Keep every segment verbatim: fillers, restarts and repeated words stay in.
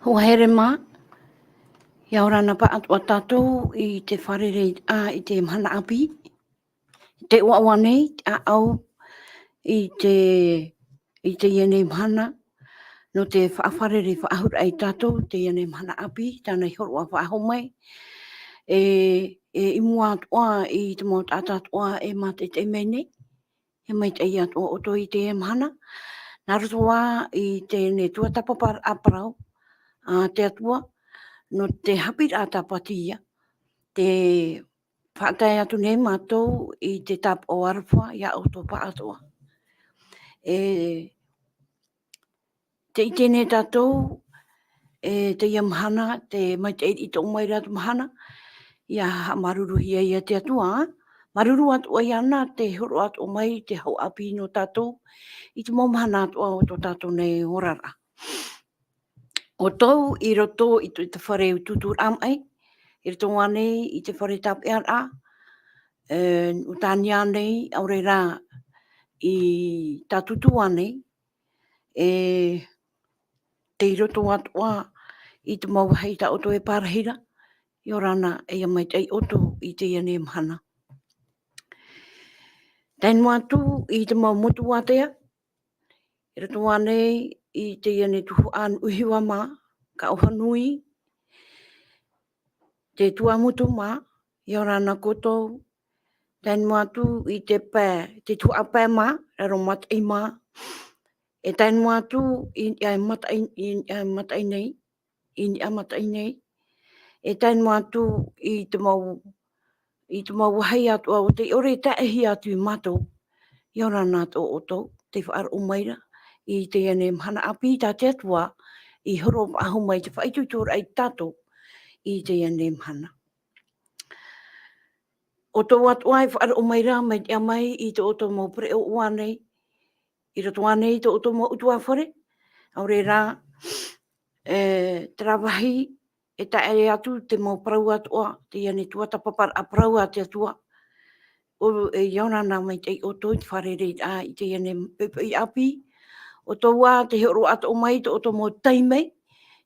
Hoa here mā, ʻia ora na pāʻatoʻa tātou i te fārereiraʻa i te mahana ʻāpī. Te ʻoaʻoa nei, te ʻāʻau i te, i teie nei mahana, nō te faʻafārerei faʻahou ra ia tātou, teie nei mahana ʻāpī, tāna i hōroʻa faʻahou mai. E, e i mua atoʻa i te mau taʻata atoʻa e mātaʻitaʻi mai nei, e maitaʻi atoʻa ʻoutou i teie mahana. Nā roto ā i teie nei tuatāpaparaʻa parau a te Atua, nō te haʻapiʻiraʻa tāpati ïa, tē faʻatae atu nei mātou i te tāpaʻo aroha ia ʻoutou pāʻatoʻa. E, tē ʻite nei tātou, e, teie mahana, te maitaʻi i toʻo mai ra te mahana, ʻia haʻamāuruuruhia ia te Atua, māuruuru atoʻa ïa na te hōroʻa atoʻa mai te hau ʻāpī nō tātou, i te mau mahana atoʻa o tō tātou nei oraraʻa. ʻOutou i roto i te, te fare utuuturaʻa maʻi, i roto ānei i te fare tāpeʻaraʻa, e, Nuʻutānia nei, ʻaore rā i Tātūtū ānei, e, tei roto atoʻa i te mau vāhi tā ʻoutou e pārahi ra, ʻia ora na, e ʻia maitaʻi ʻoutou i teie nei mahana. Tae noa atu i te mau motu ātea, i roto ānei i teie nei tuhaʻa Nuʻuhiva mā, Kaʻoha nui, te Tuamotu mā, ʻia ora na koutou, tae noa atu i te pae, te tuhaʻa pae mā, Raromataʻi mā, e tae noa atu i, i mataʻi, i, i mataʻi nei, i niʻa mataʻi nei, e tae noa atu i te mau, i te mau vāhi atoʻa o tei ʻore e taʻahi atu ia mātou, ʻia ora na tō ʻoutou, tei faʻaroʻo mai ra, i teie nei mahana ʻāpī tā te Atua, i hōroʻa faʻahou mai te faʻaitoitoraʻa ia tātou, i teie nei mahana. ʻOutou atoʻa e faʻaroʻo mai ra, mai te ʻā mai i tō ʻoutou mau pereʻoʻo ānei, i roto ānei i tō ʻoutou mau ʻutuāfare, ʻaore rā, e, terā vāhi, e taʻe atu te mau parau atoʻa, teie nei tuatāpaparaʻa parau a te Atua. ʻO, e, ʻia ora na maitaʻi ʻoutou i te fārereiraʻa i teie nei poʻipoʻi ʻāpī. ʻOutou ā, tē hōroʻa atoʻa mai tō ʻoutou mau taime,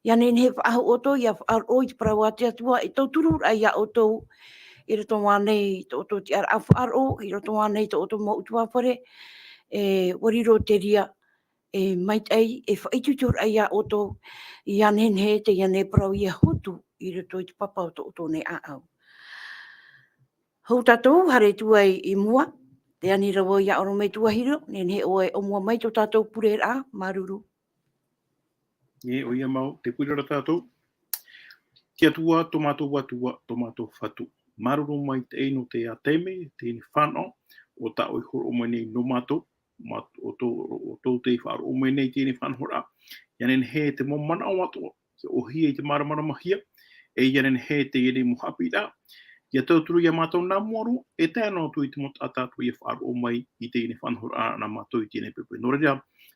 ʻia nehenehe e faʻahou ʻoutou, ʻia faʻaroʻo i te parau a te Atua, e tauturu ra ia ʻoutou, i roto ānei tō ʻoutou tiʻaraʻa faʻaroʻo, i roto ānei tō ʻoutou mau ʻutuāfare, e, ʻua riro te reira, e maitaʻi, e faʻaitoitoraʻa ia ʻoutou, ʻia nehenehe teie nei parau ʻia hotu i roto i te papa o tō ʻoutou nei ʻāʻau. Hou tātou, haere atu ai i mua, tē ani ra vau ia ʻorometua Hiro, nehenehe ʻoe e ʻōmua mai tō tātou pureraʻa, māuruuru. E, ʻoia mau, tē pure ra tātou. Te Atua, tō mātou Atua, tō mātou Fatu. Māuruuru maitaʻi nō teie taime, teie fānaʻo, ʻo tā ʻoe i hōroʻa mai nei nō mātou, mā, ʻo tō, ʻo tō tei faʻaroʻo mai nei teie faʻanahoraʻa. ʻIa nehenehe te mau manaʻo atoʻa, ʻia ʻōhie i te māramaramahia, e ʻia nehenehe teie mau haʻapiʻiraʻa, ʻia tauturu ia mātou nā mua roa, e tae noa atu i te mau taʻata atoʻa ʻia faʻaroʻo mai i teie faʻanahoraʻa nā mātou i teie poʻipoʻi. Nō reira,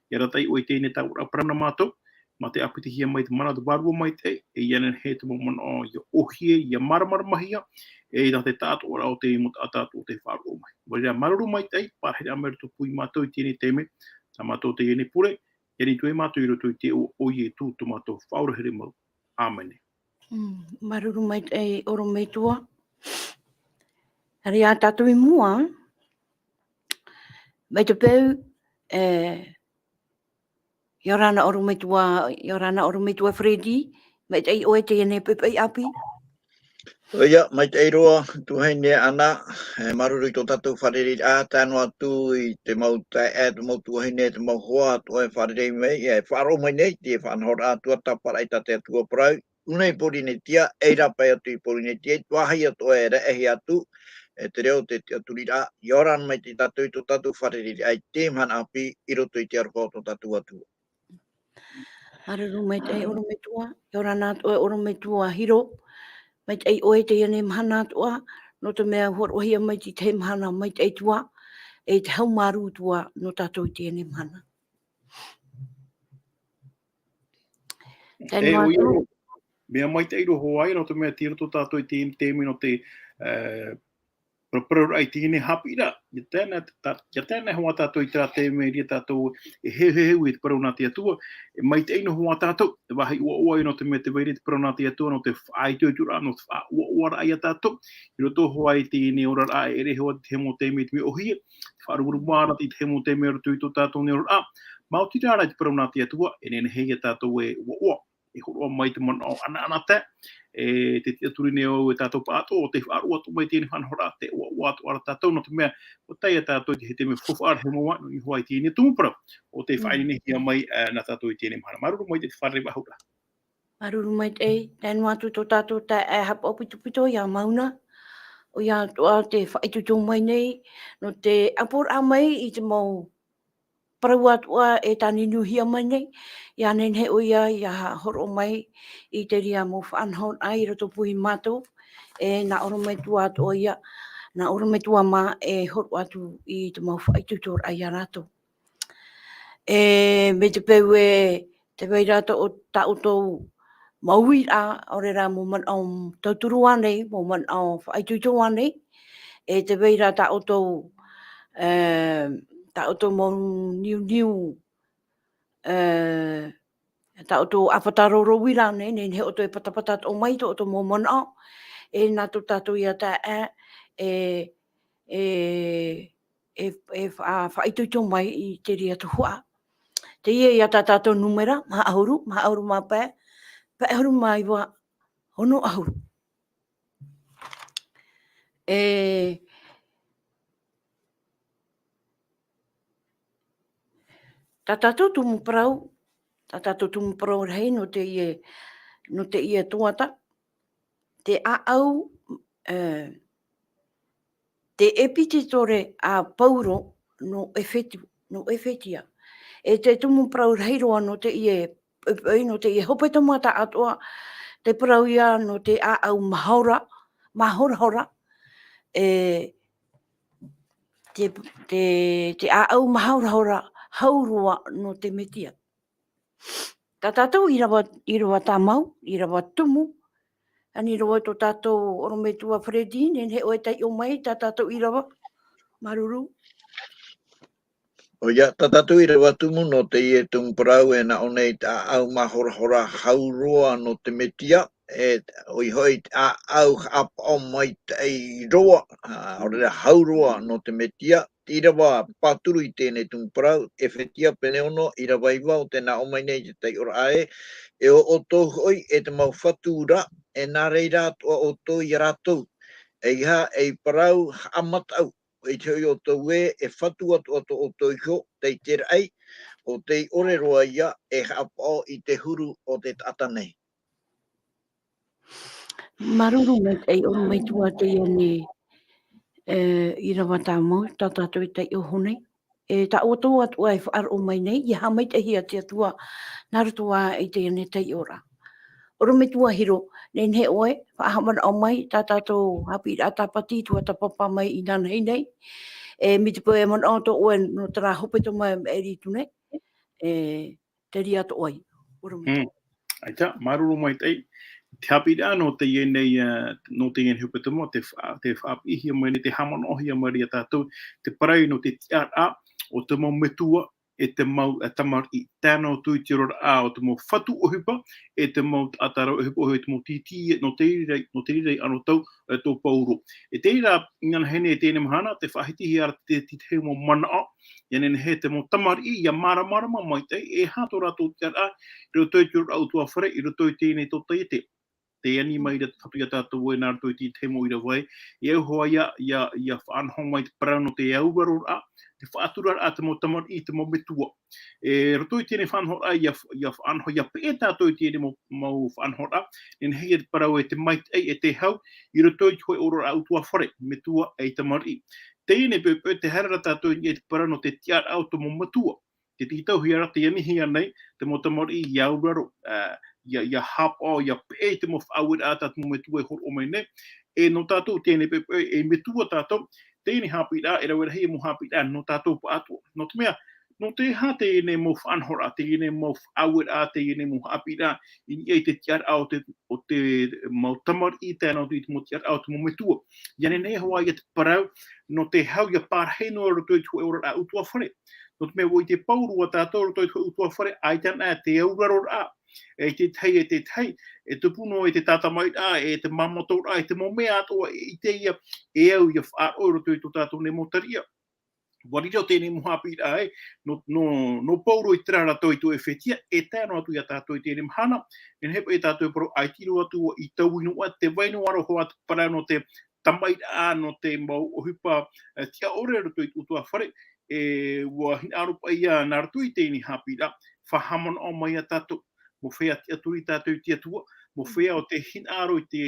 ʻia arataʻi ʻoe i teie tāvora parau nā mātou, mā te ʻāpitihia mai te mana o te Vārua Maitaʻi, e ʻia nehenehe te mau manaʻo ʻia ʻōhie, ʻia māramaramahia, e nā te taʻatoʻaraʻa o te mau taʻata atoʻa tei faʻaroʻo mai. Nō reira, māuruuru maitaʻi, pārahiraʻa mai roto pū ia mātou i teie taime, tā mātou teie pure, ʻia nītiʻa atu ia mātou i roto i te iʻoa o Ietu tō mātou Faʻaora here mau. ʻĀmene. Mm, māuruuru maitaʻi ʻorometua. Haere ā tātou i mua, mai te peu, e, ʻia ora na ʻorometua, ʻia ora na ʻorometua Freddy, maitaʻi ʻoe i teie poʻipoʻi ʻāpī. ʻOia, maitaʻi roa, tuahine Ana, e, māuruuru i tō tātou fārereiraʻa, tae noa atu i te mau taeaʻe, te mau tuahine, te mau hoa, atoʻa e fārerei mai, e faʻaroʻo mai nei, teie faʻanahoraʻa tuatāpaparaʻa tā te Atua parau, ʻUna i Pōrīnetia, e rāpae atu i Pōrīnetia, i te vāhi atoʻa e raʻehia atu, e te reo, te tiʻaturiraʻa, ʻia ora na maitaʻi tātou i tō tātou fārereiraʻa i teie mahana ʻāpī, i roto i te aroha o tō tātou Atua. Māuruuru maitaʻi ʻorometua, ʻia ora na atoʻa ʻorometua Hiro, maitaʻi ʻoe i teie mahana atoʻa, nō te mea hōroʻahia mai te tahi mahana maitaʻi atoʻa, e te haumārū atoʻa nō tātou i teie mahana. Tae noa atu. Mea maitaʻi roa hoʻi, nō te mea tei roto tātou i te, te mea nō te, e, paraparauraʻa i teie nei haʻapiʻiraʻa. ʻIa tae ana, ta-, ʻia tae ana hoʻi tātou i terā taime i reira tātou e heuheu i te parau nā te Atua, e maitaʻi noa hoʻi tātou, e vāhi ʻoaʻoa, nō te mea tē vai ra te parau nā te Atua, nō te faʻaitoitoraʻa, nō te faʻaʻoaʻoaraʻa ia tātou, i roto hoʻi i teie nei oraraʻa, e ʻere hoʻi te tahi mau taime i te mea ʻōhie, te faʻarumarumaraʻa i te tahi mau taime i roto i tō tātou nei oraraʻa. Maoti rā rā i te parau nā te Atua, e nehenehe ia tātou e ʻoaʻoa, e hōroʻa mai te manaʻo ʻanaʻanatae, e te tiʻaturi nei au e tātou pāʻatoʻa, ʻo tē faʻaroʻo atu mai teie nei faʻanahoraʻa, tē ʻoaʻoa atoʻa ra tātou, nō te mea, ʻua tae ia tātou i te taime faufaʻa rahi mau, nō niʻa hoʻi i teie nei tumu parau, ʻo tē Mm. faʻaineine mai, e, nā tātou i teie nei mahana. Māuruuru maitaʻi te fārereiraʻa. Māuruuru maitaʻi, tae noa atu tō tātou taeaʻe haʻapaʻo pitopito iā Mauna, ʻoia atoʻa tē faʻaitoito mai nei, nō te ʻaporaʻa mai i te mau parau atoʻa e tāninuhia mai nei, ʻia nehenehe ʻoia ʻia hōroʻa mai i te reira mau faʻanahoraʻa i rotopū ia mātou, e nā ʻorometua atoʻa ia, nā ʻorometua mā e hōroʻa atu i te mau faʻaitoitoraʻa ia rātou. E, mai te peu ē, tē vai ra tā ʻo-, tā ʻoutou mau uiraʻa, ʻaore rā mau manaʻo tauturu ānei, mau manaʻo faʻaitoito ānei, e tē vai ra tā ʻoutou, e, tā ʻoutou mau niuniu, e, tā ʻoutou ʻāfata roro uira ānei, nehenehe ʻoutou e patapata atoʻa mai tō ʻoutou mau manaʻo, e nā tō tātou ia taeaʻe, e, e, e, e fa-, faʻaitoito mai i te reira tuhaʻa. Teie ia tā tātou nūmera, maha ʻahuru, maha ʻahuru mā pae, pae ʻahuru mā iva, ono ʻahuru. E, tā tātou tumu parau, tā tātou tumu parau rahi nō teie, nō teie tuhaʻa, te ʻāʻau, e, te ʻepitētore a Pauro nō ʻEfetu, nō ʻEfetia. E te tumu parau rahi roa nō teie, e, e, nō teie hepetoma tāʻatoʻa, te parau ia nō te ʻāʻau mahora, mahorahora, e, te, te, te ʻāʻau mahorahora hau roa nō te Metia. Tā tātou ʻīrava, ʻīrava tāmau, ʻīrava tumu, ani roa tō tātou ʻorometua Freddy, nehenehe ʻoe e taiʻo mai, tā tātou ʻīrava, māuruuru. ʻOia, tā tātou ʻīrava tumu nō teie tumu parau e nā ʻō nei te ʻāʻau mahorahora hau roa nō te Metia, e, ʻoia hoʻi te ʻāʻau haʻapaʻo maitaʻi roa, ā, ʻaore rā hau roa nō te Metia, te ʻīrava pāturu i teie nei tumu parau, ʻEfetia pene ono, ʻīrava iva, ʻo tē nā ʻō mai nei te taiʻoraʻa ē, e ʻo ʻoutou hoʻi, e te mau fatu ra, e nā reira atoʻa ʻoutou ia rātou. ʻEiaha ei parau haʻamataʻu, ʻo ʻite hoʻi ʻoutou ē, e fatu atoʻa tō ʻoutou iho, tei te raʻi, ʻo tei ʻore roa ia e haʻapaʻo i te huru o te taʻata nei. Māuruuru maitaʻi ʻorometua teie nei, e, ʻīrava tāmau, tā tātou e taiʻo nei. E tā ʻoutou atoʻa e faʻaroʻo mai nei, ʻia haʻamaitaʻihia te Atua, nā roto ā i teie nei taiʻoraʻa. ʻOrometua Hiro, nehenehe ʻoe, faʻahaʻamanaʻo mai, tā tātou haʻapiʻiraʻa tāpati, tuatāpapa mai inanahi nei. E, mai te peu e manaʻo atoʻa ʻoe nō terā hepetoma e maʻiri atu nei. E, te reira atoʻa ia. ʻOrometua. Mm. ʻAita, māuruuru maitaʻi. Te haʻapiʻiraʻa nō teie nei, ā, nō teie nei hepetoma, tē fa-, tē faʻapiʻihia mai nei, tē haʻamanaʻohia mai nei ia tātou, te parau nō te tiʻaraʻa o te mau metua, e te mau, e, tamariʻi. Tae noa atu i te oraraʻa o te mau fatu ʻohipa, e te mau taʻata rave ʻohipa, ʻoia hoʻi te mau tītī, nō te reira, nō te reira i anotau, e, tō Pauro. E te reira, inanahi nei, teie mahana, tē faʻahitihia ra te, te, te mau manaʻo, ʻia nehenehe te mau tamariʻi, ʻia māramarama maitaʻi, e aha tō rātou tiʻaraʻa, i roto i te oraraʻa ʻutuāfare, i roto i teie nei tōtaiete. Tē ani mai ra atu ia tātou ē nā roto i te, te mau ʻīrava ē, e au hoʻi ia, ia, ʻia faʻanaho mai te parau nō te auraroraʻa, te faʻaturaraʻa te mau tamariʻi, te mau metua. E roto i teie nei faʻanahoraʻa, ʻia, ʻia faʻanaho, ʻia peʻe tātou i teie nei mau, mau faʻanahoraʻa, nehenehe ia te parau e te maitaʻi, e te hau, i roto i te hōʻē oraraʻa ʻutuāfare, metua e tamariʻi. Teie nei poʻipoʻi, tē haere ra tātou i niʻa i te parau nō te tiʻaraʻa o te mau metua. Tē tītauhia ra, tē anihia nei te mau tamariʻi ʻia auraro, ā, ʻia, ʻia haʻapaʻo, ʻia peʻe i te mau faʻaueraʻa tā te mau metua e hōroʻa mai nei. E nō tātou teie nei poʻipoʻi, e metua tātou, teie nei haʻapiʻiraʻa, e rave rahi e mau haʻapiʻiraʻa nō tātou pāʻatoʻa. Nō te mea, Nō te aha teie nei mau faʻanahoraʻa, teie nei mau faʻaueraʻa, teie nei mau haʻapiʻiraʻa, i niʻa i te tiʻaraʻa o te, o te mau tamariʻi, tae noa atu i te mau tiʻaraʻa o te mau metua. ʻIa nehenehe hoʻi ia te parau, nō te hau ʻia parahi noa i roto i te hōʻē oraraʻa ʻutuāfare. Nō te mea ʻua ʻite pauroa tātou i roto i te hōʻē ʻutuāfare, ʻaita anaʻe te auraroraʻa, e te tahi, e te tahi, e tupu noa i te tātamaʻiraʻa, e te māmātoraʻa, e te mau mea atoʻa, e ʻite ia, e au ʻia faʻaroʻo i roto i tō tātou nei mau tariʻa. ʻUa riro teie nei mau haʻapiʻiraʻa, e, nō, nō, nō Paulo i terā rātou i tō Efetia, e tae noa atu ia tātou i teie nei mahana, e nehenehe paʻi tātou e parau ʻaita roa atu i taui noa, tē vai noa ra hoʻi te parau nō te tamaʻiraʻa, nō te mau ʻohipa, e, tiʻa ʻore i roto i te ʻutuāfare, e, ʻua hinaʻaro paʻi ia nā roto i teie nei haʻapiʻiraʻa, faʻahaʻamanaʻo mai ia tātou, mau feiā tiʻaturi tātou i te Atua, mau feiā ʻo tē hinaʻaro i te,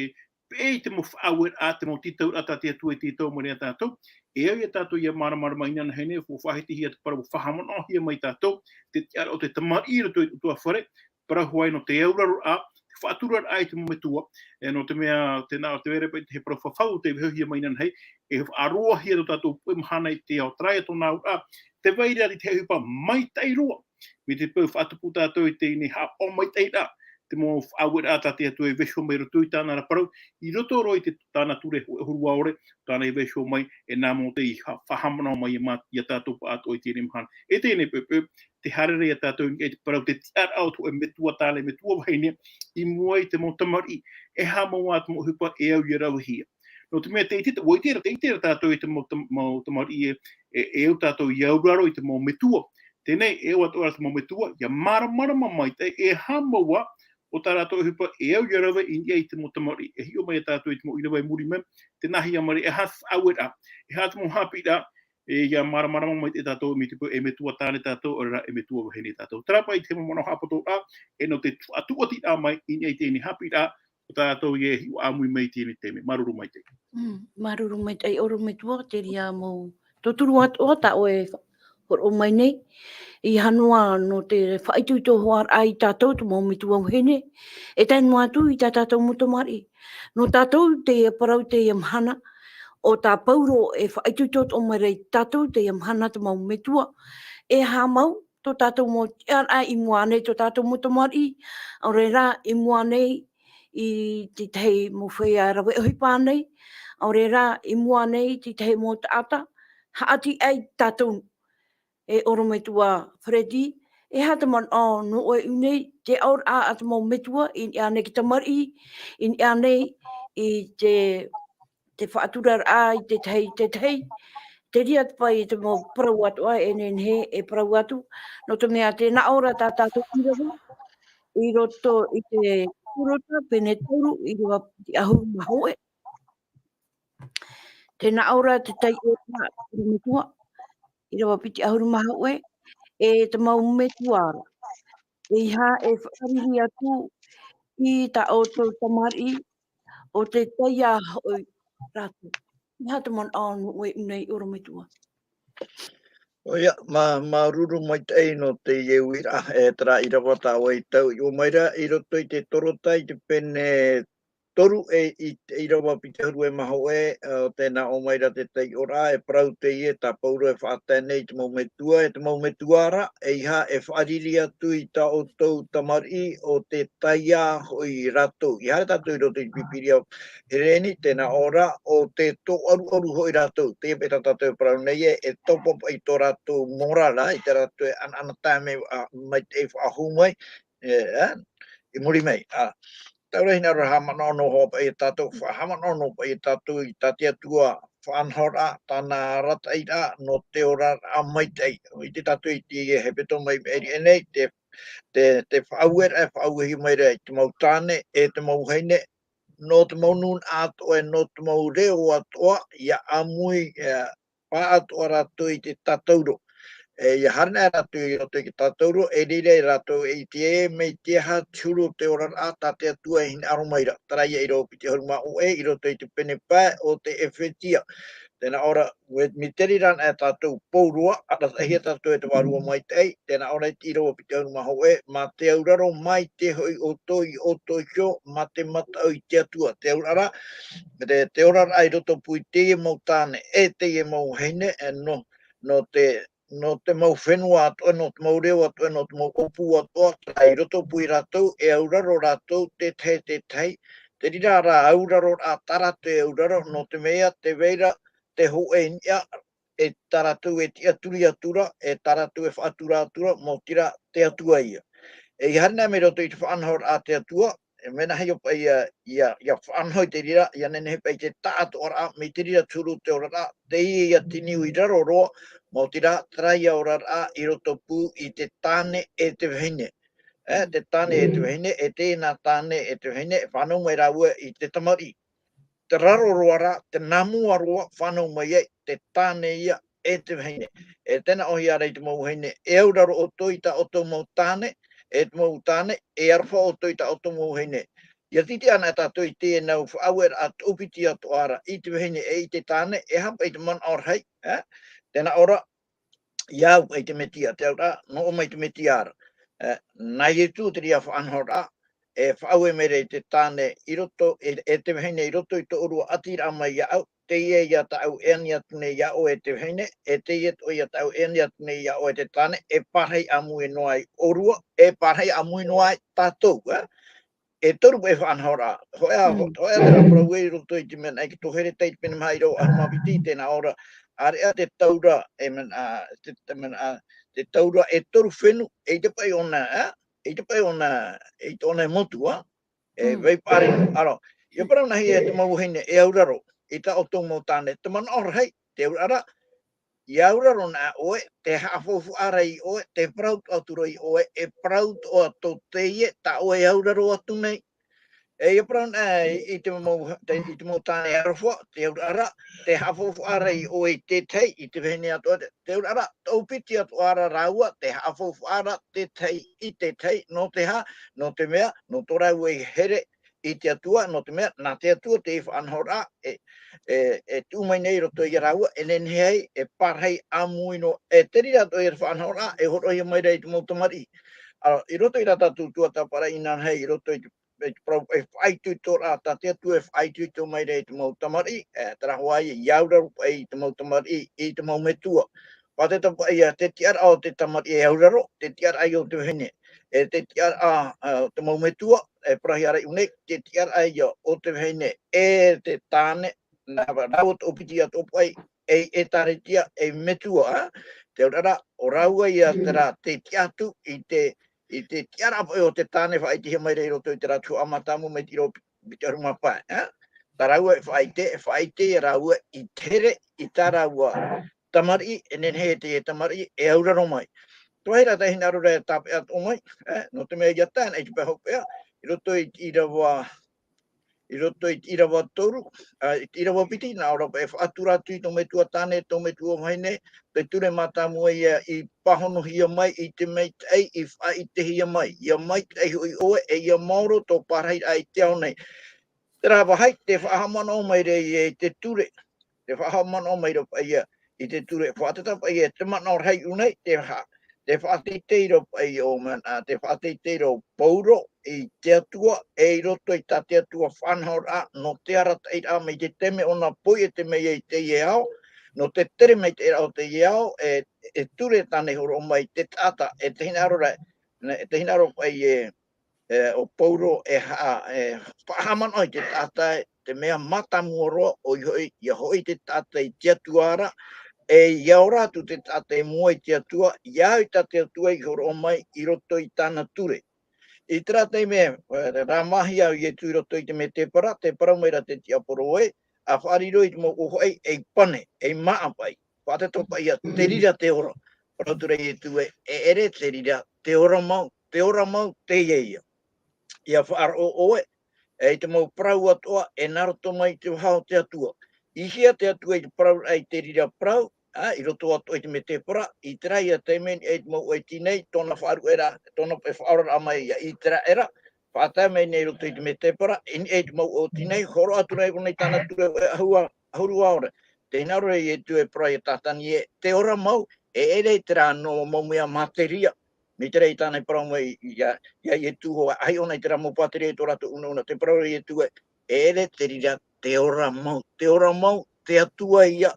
paʻi te mau faʻaueraʻa, te mau tītauraʻa tā te Atua i tītau mai nei ia tātou, e au ia tātou ʻia māramarama inanahi nei, ʻua faʻahitihia te parau, ʻua faʻahaʻamanaʻohia mai tātou, te tiʻaraʻa o te tamariʻi i roto i te ʻutuāfare, parau hoʻi nō te auraroraʻa, te faʻaturaraʻa i te mau metua, e, nō te mea, tē nā, tē vai ra paʻi te parau fafau, tē vaiihohia mai inanahi, e faʻaroahia tō tātou puʻe mahana i te ao, terā ia tōna auraʻa, tē vai ra te ʻohipa maitaʻi roa, mai te peu faʻatupu tātou i teie nei haʻapaʻo maitaʻiraʻa, te mau faʻaueraʻa tā te Atua e vaiiho mai i roto i tāna ra parau, i roto roa i te, tāna ture hōʻē hōroʻa ʻore, tāna e vaiiho mai, e nā Mōtē i ha-, faʻahaʻamanaʻo mai ia mā-, ia tātou pāʻatoʻa i teie nei mahana. E teie nei poʻipoʻi, tē haere ra ia tātou i niʻa i te parau, te tiʻaraʻa o te hōʻē metua tāne, metua vahine, i mua i te mau tamariʻi, e aha mau ā te mau ʻohipa e au ʻia ravehia. Nō te mea tē ʻite, ʻua ʻite ra, tē ʻite ra tātou i te mau tam-, mau tamariʻi e, e, e au tātou ʻia auraro i te mau metua. Teie nei, e au atoʻa ra te mau metua, ʻia māramarama maitaʻi, e aha mau ā, ʻo tā rātou ʻohipa e au ʻia rave i niʻa i te mau tamariʻi. E hiʻo mai ia tātou i te mau ʻīrava i muri mai, tē nāhea mai ra, e aha te faʻaueraʻa, e aha te mau haʻapiʻiraʻa, e, ʻia māramarama maitaʻi tātou mai te peu e metua tāne tātou, ʻaore rā e metua vahine tātou. Terā paʻi te mau manaʻo haʻapoto ra, e nō te faʻatūʻatiraʻa mai i niʻa i teie nei haʻapiʻiraʻa, ʻo tā tātou e hiʻo ʻāmui mai i teie nei taime. Māuruuru maitaʻi. Mm, māuruuru maitaʻi ʻorometua, terā mau tauturu atoʻa tā ʻoe e hōroʻa mai nei. E aha noa nō te faʻaitoito hoʻi ra ia tātou, te mau metua vahine, e tae noa atu i tā tātou mau tamariʻi. Nō tātou teie parau teie mahana, ʻo tā Paulo e faʻaitoito atoʻa mai ra ia tātou teie mahana te mau metua. E aha mau tō tātou mau tiʻaraʻa i mua nei tō tātou mau tamariʻi, ʻaore rā i mua nei i te tahi mau feiā rave ʻohipa nei, ʻaore rā i mua nei i te tahi mau taʻata, haʻati ai tātou. E ʻorometua Freddy, e aha te manaʻo nō ʻoe i ʻō nei, te auraʻa a te mau metua, i niʻa nei i te tamariʻi, i niʻa nei i te, te faʻaturaraʻa i te tahi, te tahi, terā paʻi te mau parau atoʻa, e nehenehe e parau atu, nō te mea tē nā ʻō ra tā tātou ʻīrava, i roto i te Kuruta, pene toru, ʻīrava piti ʻahuru mā hōʻē. Tē nā ʻō ra te taiʻoraʻa, ʻorometua, ʻīrava piti ʻahuru mā hōʻē, e te mau metua ra. E aha e faʻariri atu i tā ʻoutou tamariʻi, ʻo tē taiā hoʻi rātou. E aha te manaʻo nō ʻoe i ʻō nei, ʻorometua? ʻOia, mā-, māuruuru maitaʻi nō teie uiraʻa, e terā ʻīrava tā ʻoe i tauiʻo mai ra, i roto i te Torota i te pene toru e i te ʻīrava piti ʻahuru e mā hōʻē, ā, tē nā ʻō mai ra te taiʻoraʻa, e parau teie tā Paulo e faʻatae nei i te mau metua, e te mau metua ra, e aha e faʻariri atu i tā ʻoutou tamariʻi, ʻo tē taiā hoʻi rātou. ʻEiaha tātou i roto i te Pīpīria Herēni, tē nā ʻō ra, ʻo tē tōʻaruʻaru hoʻi rātou. Teie paʻi tā tātou e parau nei ē, e topa paʻi tō rātou morara, i tā rātou e ʻanaʻanatae mai, ā, mai te faʻahou mai, e, ā, i muri mai, ā. Taura hinaʻaro ra haʻamanaʻo noa hoʻi paʻi ia tātou, faʻahaʻamanaʻo noa paʻi ia tātou i tā te Atua faʻanahoraʻa, tāna arataʻiraʻa, nō te oraraʻa maitaʻi. ʻIte tātou i te hepetoma i maʻiri aʻe nei, te, te, te faʻaueraʻa e faʻauehia mai ra i te mau tāne, e te mau vahine, nō te mau nūnaʻa atoʻa, e nō te mau reo atoʻa, ʻia ʻāmui, e, pāʻatoʻa rātou i te tātauro. E, ʻia haere ana rātou i roto i te tātauro, e reira rātou e ʻite ē, mai te aha te huru o te oraraʻa tā te Atua e hinaʻaro mai ra. Terā ia ʻīrava piti ʻahuru mā hōʻē, i roto i te pene pae o te Efetia. Tē nā ʻō ra, e, mai te reira anaʻe tātou pauroa, arataʻihia tātou e te Vārua Maitaʻi, tē nā ʻō ra i te ʻīrava piti ʻahuru mā hōʻē, mā te auraro maitaʻi hoʻi ʻoutou i ʻoutou iho, mā te mataʻu i te Atua. Te auraʻa ra, te, te oraraʻa i rotopū i teie mau tāne, e teie mau vahine, e nō, nō te, nō te mau fenua atoʻa, nō te mau reo atoʻa, nō te mau ʻōpū atoʻa, terā i rotopū ia rātou, e auraro rātou, te tahi, te tahi, te reira rā auraro rā, tā rātou e auraro, nō te mea, tē vai ra, te hōʻē niʻa, e tā rātou e tiʻaturi atu ra, e tā rātou e faʻatura atu ra, maoti rā, te Atua ia. E ʻia haere mai roto i te faʻanahoraʻa a te Atua, e mea nā hea paʻi ia, ia, ia faʻanaho i te reira, ia nehenehe paʻi te taʻatoʻaraʻa, mai te reira te huru o te oraraʻa, teie ia te niu i raro roa, maoti rā, terā ia oraraʻa, i rotopū i te tāne e te vahine. E, te tāne e te vahine, e teie nā tāne e te vahine, e fānau mai rāua i te tamariʻi. Te raro roa rā, te nā mua roa, fānau mai ai, te tāne ia, e te vahine. E tē nā ʻōhia ra i te mau vahine, e auraro ʻoutou i tā ʻoutou mau tāne, e te mau tāne, e aroha ʻoutou i tā ʻoutou mau vahine. ʻIa tītī anaʻe tātou i teie nau faʻaueraʻa toʻopiti atoʻa ra, i te vahine e i te tāne, e aha paʻi te manaʻo rahi, e? Tē nā ʻō ra, ʻia au paʻi te Metia, te auraʻa, nō ʻō mai te Metia ra. E, nā Ietu te reira faʻanahoraʻa, e faʻaue mai ra i te tāne i roto, e, e te vahine i roto i tō ʻōrua ʻatiraʻa mai iāʻu, teie ia tāʻu e ani atu nei iā ʻoe e te vahine, e teie atoʻa ia tāʻu e ani atu nei iā ʻoe e te tāne, e pārahi ʻāmui noa ai ʻōrua, e pārahi ʻāmui noa ai tātou, e? E toru paʻi faʻanahoraʻa, hōʻē ā, Mm. hō-, hōʻē ā terā parau ē i roto i te mea nā, i te Tohi Heretai te pene maha ʻīrava ʻahuru mā piti, tē nā ʻō ra, ʻāreʻa te taura, e mea nā, te, te mea nā, te taura e toru fenu, eʻita paʻi ʻōna, e? Eʻita paʻi ʻōna, eʻita ʻōna e motu, ā? E Mm. vai paʻari, aro, ʻia parau nā hea e te mau vahine, e auraro, i tā ʻoutou mau tāne, te manaʻo rahi, te auraʻa ra, ʻia auraro na ʻoe, tē haʻafaufaʻa ra iā ʻoe, tē parau atoʻa atu ra iā ʻoe, e parau atoʻa tō teie, tā ʻoe e auraro atu nei. E ʻia parau na, i, i te mau, te, i te mau tāne aroha, te auraʻa ra, tē haʻafaufaʻa ra iā ʻoe i te tahi, i te vahine atoʻa, te, te auraʻa ra, toʻopiti atoʻa ra rāua, tē haʻafaufaʻa ra te tahi i te tahi, nō te aha, nō te mea, nō tō rāua e here i te Atua, nō te mea, nā te Atua te faʻanahoraʻa, e, e, e tuʻu mai nei i roto ia rāua, e nehenehe ai, e pārahi ʻāmui noa, e te reira atoʻa ia te faʻanahoraʻa, e hōroʻahia mai ra i te mau tamariʻi. Ā, i roto i tā tātou tuatāpaparaʻa inanahi, i roto i te, i te parau, e faʻaitoitoraʻa, tā te Atua e faʻaitoito mai ra i te mau tamariʻi, e, terā hoʻi, ʻia auraro paʻi i te mau tamariʻi, i te mau metua. Faʻaterahiraʻa paʻi ia, te tiʻaraʻa o te tamariʻi e auraro, te tiʻaraʻa ia o te vahine. E te tiʻaraʻa, ā, o te mau metua, e parauhia ra iʻō nei, te tiʻaraʻa ia o te vahine, e te tāne, nā, nā rāua toʻopiti atoʻa paʻi, ei ʻĒtārētia, ei metua, ā? Te auraʻa ra, ʻo rāua ia terā tē tiʻa atu i te, i te tiʻaraʻa paʻi o te tāne faʻaʻitehia mai ra i roto i terā tuhaʻa Mātāmua mai te ʻīrava piti ʻahuru mā pae, ā? Tā rāua e faʻaʻite, e faʻaʻite ia rāua i te here i tā rāua tamariʻi, e nehenehe e teie tamariʻi, e auraro mai. Tē vai ra te hinaʻaro ra e tāpeʻa atoʻa mai, ā? Nō te mea ʻia tae na i te pae hopeʻa, i roto i te ʻīrava, i roto i te ʻīrava toru, ā, i te ʻīrava piti, nā ʻō ra paʻi e faʻatura atu i tō metua tāne, tō metua vahine, te ture mātāmua ia i pāhonohia mai, i te maitaʻi, i faʻaʻitehia mai, ʻia maitaʻi hoʻi ʻoe, e ʻia maoro tō parahiraʻa i te ao nei. Terā vāhi, tē faʻahaʻamanaʻo mai ra ʻoe i te ture, tē faʻahaʻamanaʻo mai ra paʻi ʻoe i te ture, faʻaterahiraʻa paʻi ʻoe, te manaʻo rahi iʻō nei, tē fa-, tē faʻateitei ra paʻi ʻo mea nā, tē faʻateitei ra ʻo Pauro i te Atua, e i roto i tā te Atua faʻanahoraʻa, nō te arataʻiraʻa mai te taime ʻōna poiete mai ai i teie ao, nō te tere maitaʻiraʻa o teie ao, e, e ture tāna i hōroʻa mai te taʻata, e te hinaʻaro ra, e te hinaʻaro paʻi ʻoe, e, ʻo Pauro e ha-, e, faʻahaʻamanaʻo i te taʻata, te mea mātāmua roa, ʻoia hoʻi, ʻia hoʻi te taʻata i te Atua ra, e ʻia ora atu te taʻata i mua i te Atua, ʻia au i tā te Atua i hōroʻa mai i roto i tāna ture. I terā taime, e, rāmāhia ʻo Ietu i roto i te mētēpara, tē parau mai ra te tiaporo ē, ʻa faʻariro i te mau ʻōfaʻi, ei pane, ei māʻa paʻi. Faʻaterahiraʻa paʻi ʻoe, te reira te ora. Parau atu ra Ietu ē, e ʻere te reira te ora mau, te ora mau teie ia. ʻIa faʻaroʻo ʻoe, e i te mau parau atoʻa, e nā roto mai i te vaha o te Atua. I hea te Atua i te parau, i te reira parau, ā, i roto atoʻa i te mētēpara, i terā ia taime, e i te mau ʻoeti nei, tōna faʻaruʻeraʻa, tōna e faʻaoraraʻa mai ia Iteraera, faʻatae mai nei i roto i te mētēpara, i niʻa i te mau ʻoeti nei, hōroʻa atu ra iʻō nei tāna ture ʻoe ʻahuru, ʻahuru ʻaore. Te hinaʻaro ra Ietu e parau ia Tātani ē, te ora mau, e ʻere terā nō mau mea māteria. Mai terā i tāna i parau mai ia, ia Ietu hoʻi, ʻaita ʻōna i terā mau pāteria i tō rātou unauna, tē parau ra Ietu ē, e ʻere te reira te ora mau, te ora mau, te Atua ia,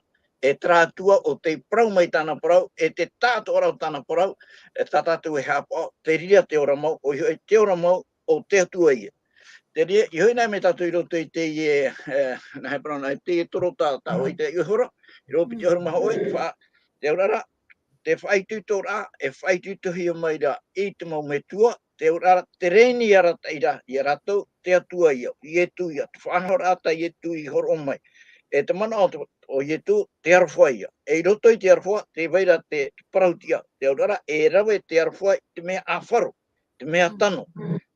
e terā Atua ʻo tei parau mai tāna parau, e te taʻatoʻaraʻa o tāna parau, e tā tātou e haʻapaʻo, te reira te ora mau, ʻoia hoʻi te ora mau o te Atua ïa. Te reira, ʻia hoʻi nā mai tātou i roto i teie, e, nā he parau nā, teie toro tā, tā ʻoe i te ʻiʻohora, i roto piti ʻahuru mā hōʻē, te fa-, te auraʻa ra, te faʻaitoitoraʻa, e faʻaitoitohia mai ra i te mau metua, te auraʻa ra, te reni arataʻi ra, ia rātou, te Atua ïa, Ietu ïa, te faʻanahoraʻa tā Ietu i hōroʻa mai. E te manaʻo o te, o Ietu, te aroha ïa. E i roto i te aroha, tē vai ra te, te parauʻtiʻa, te auraʻa ra, e rave te aroha i te mea ʻāfaro, te mea tano.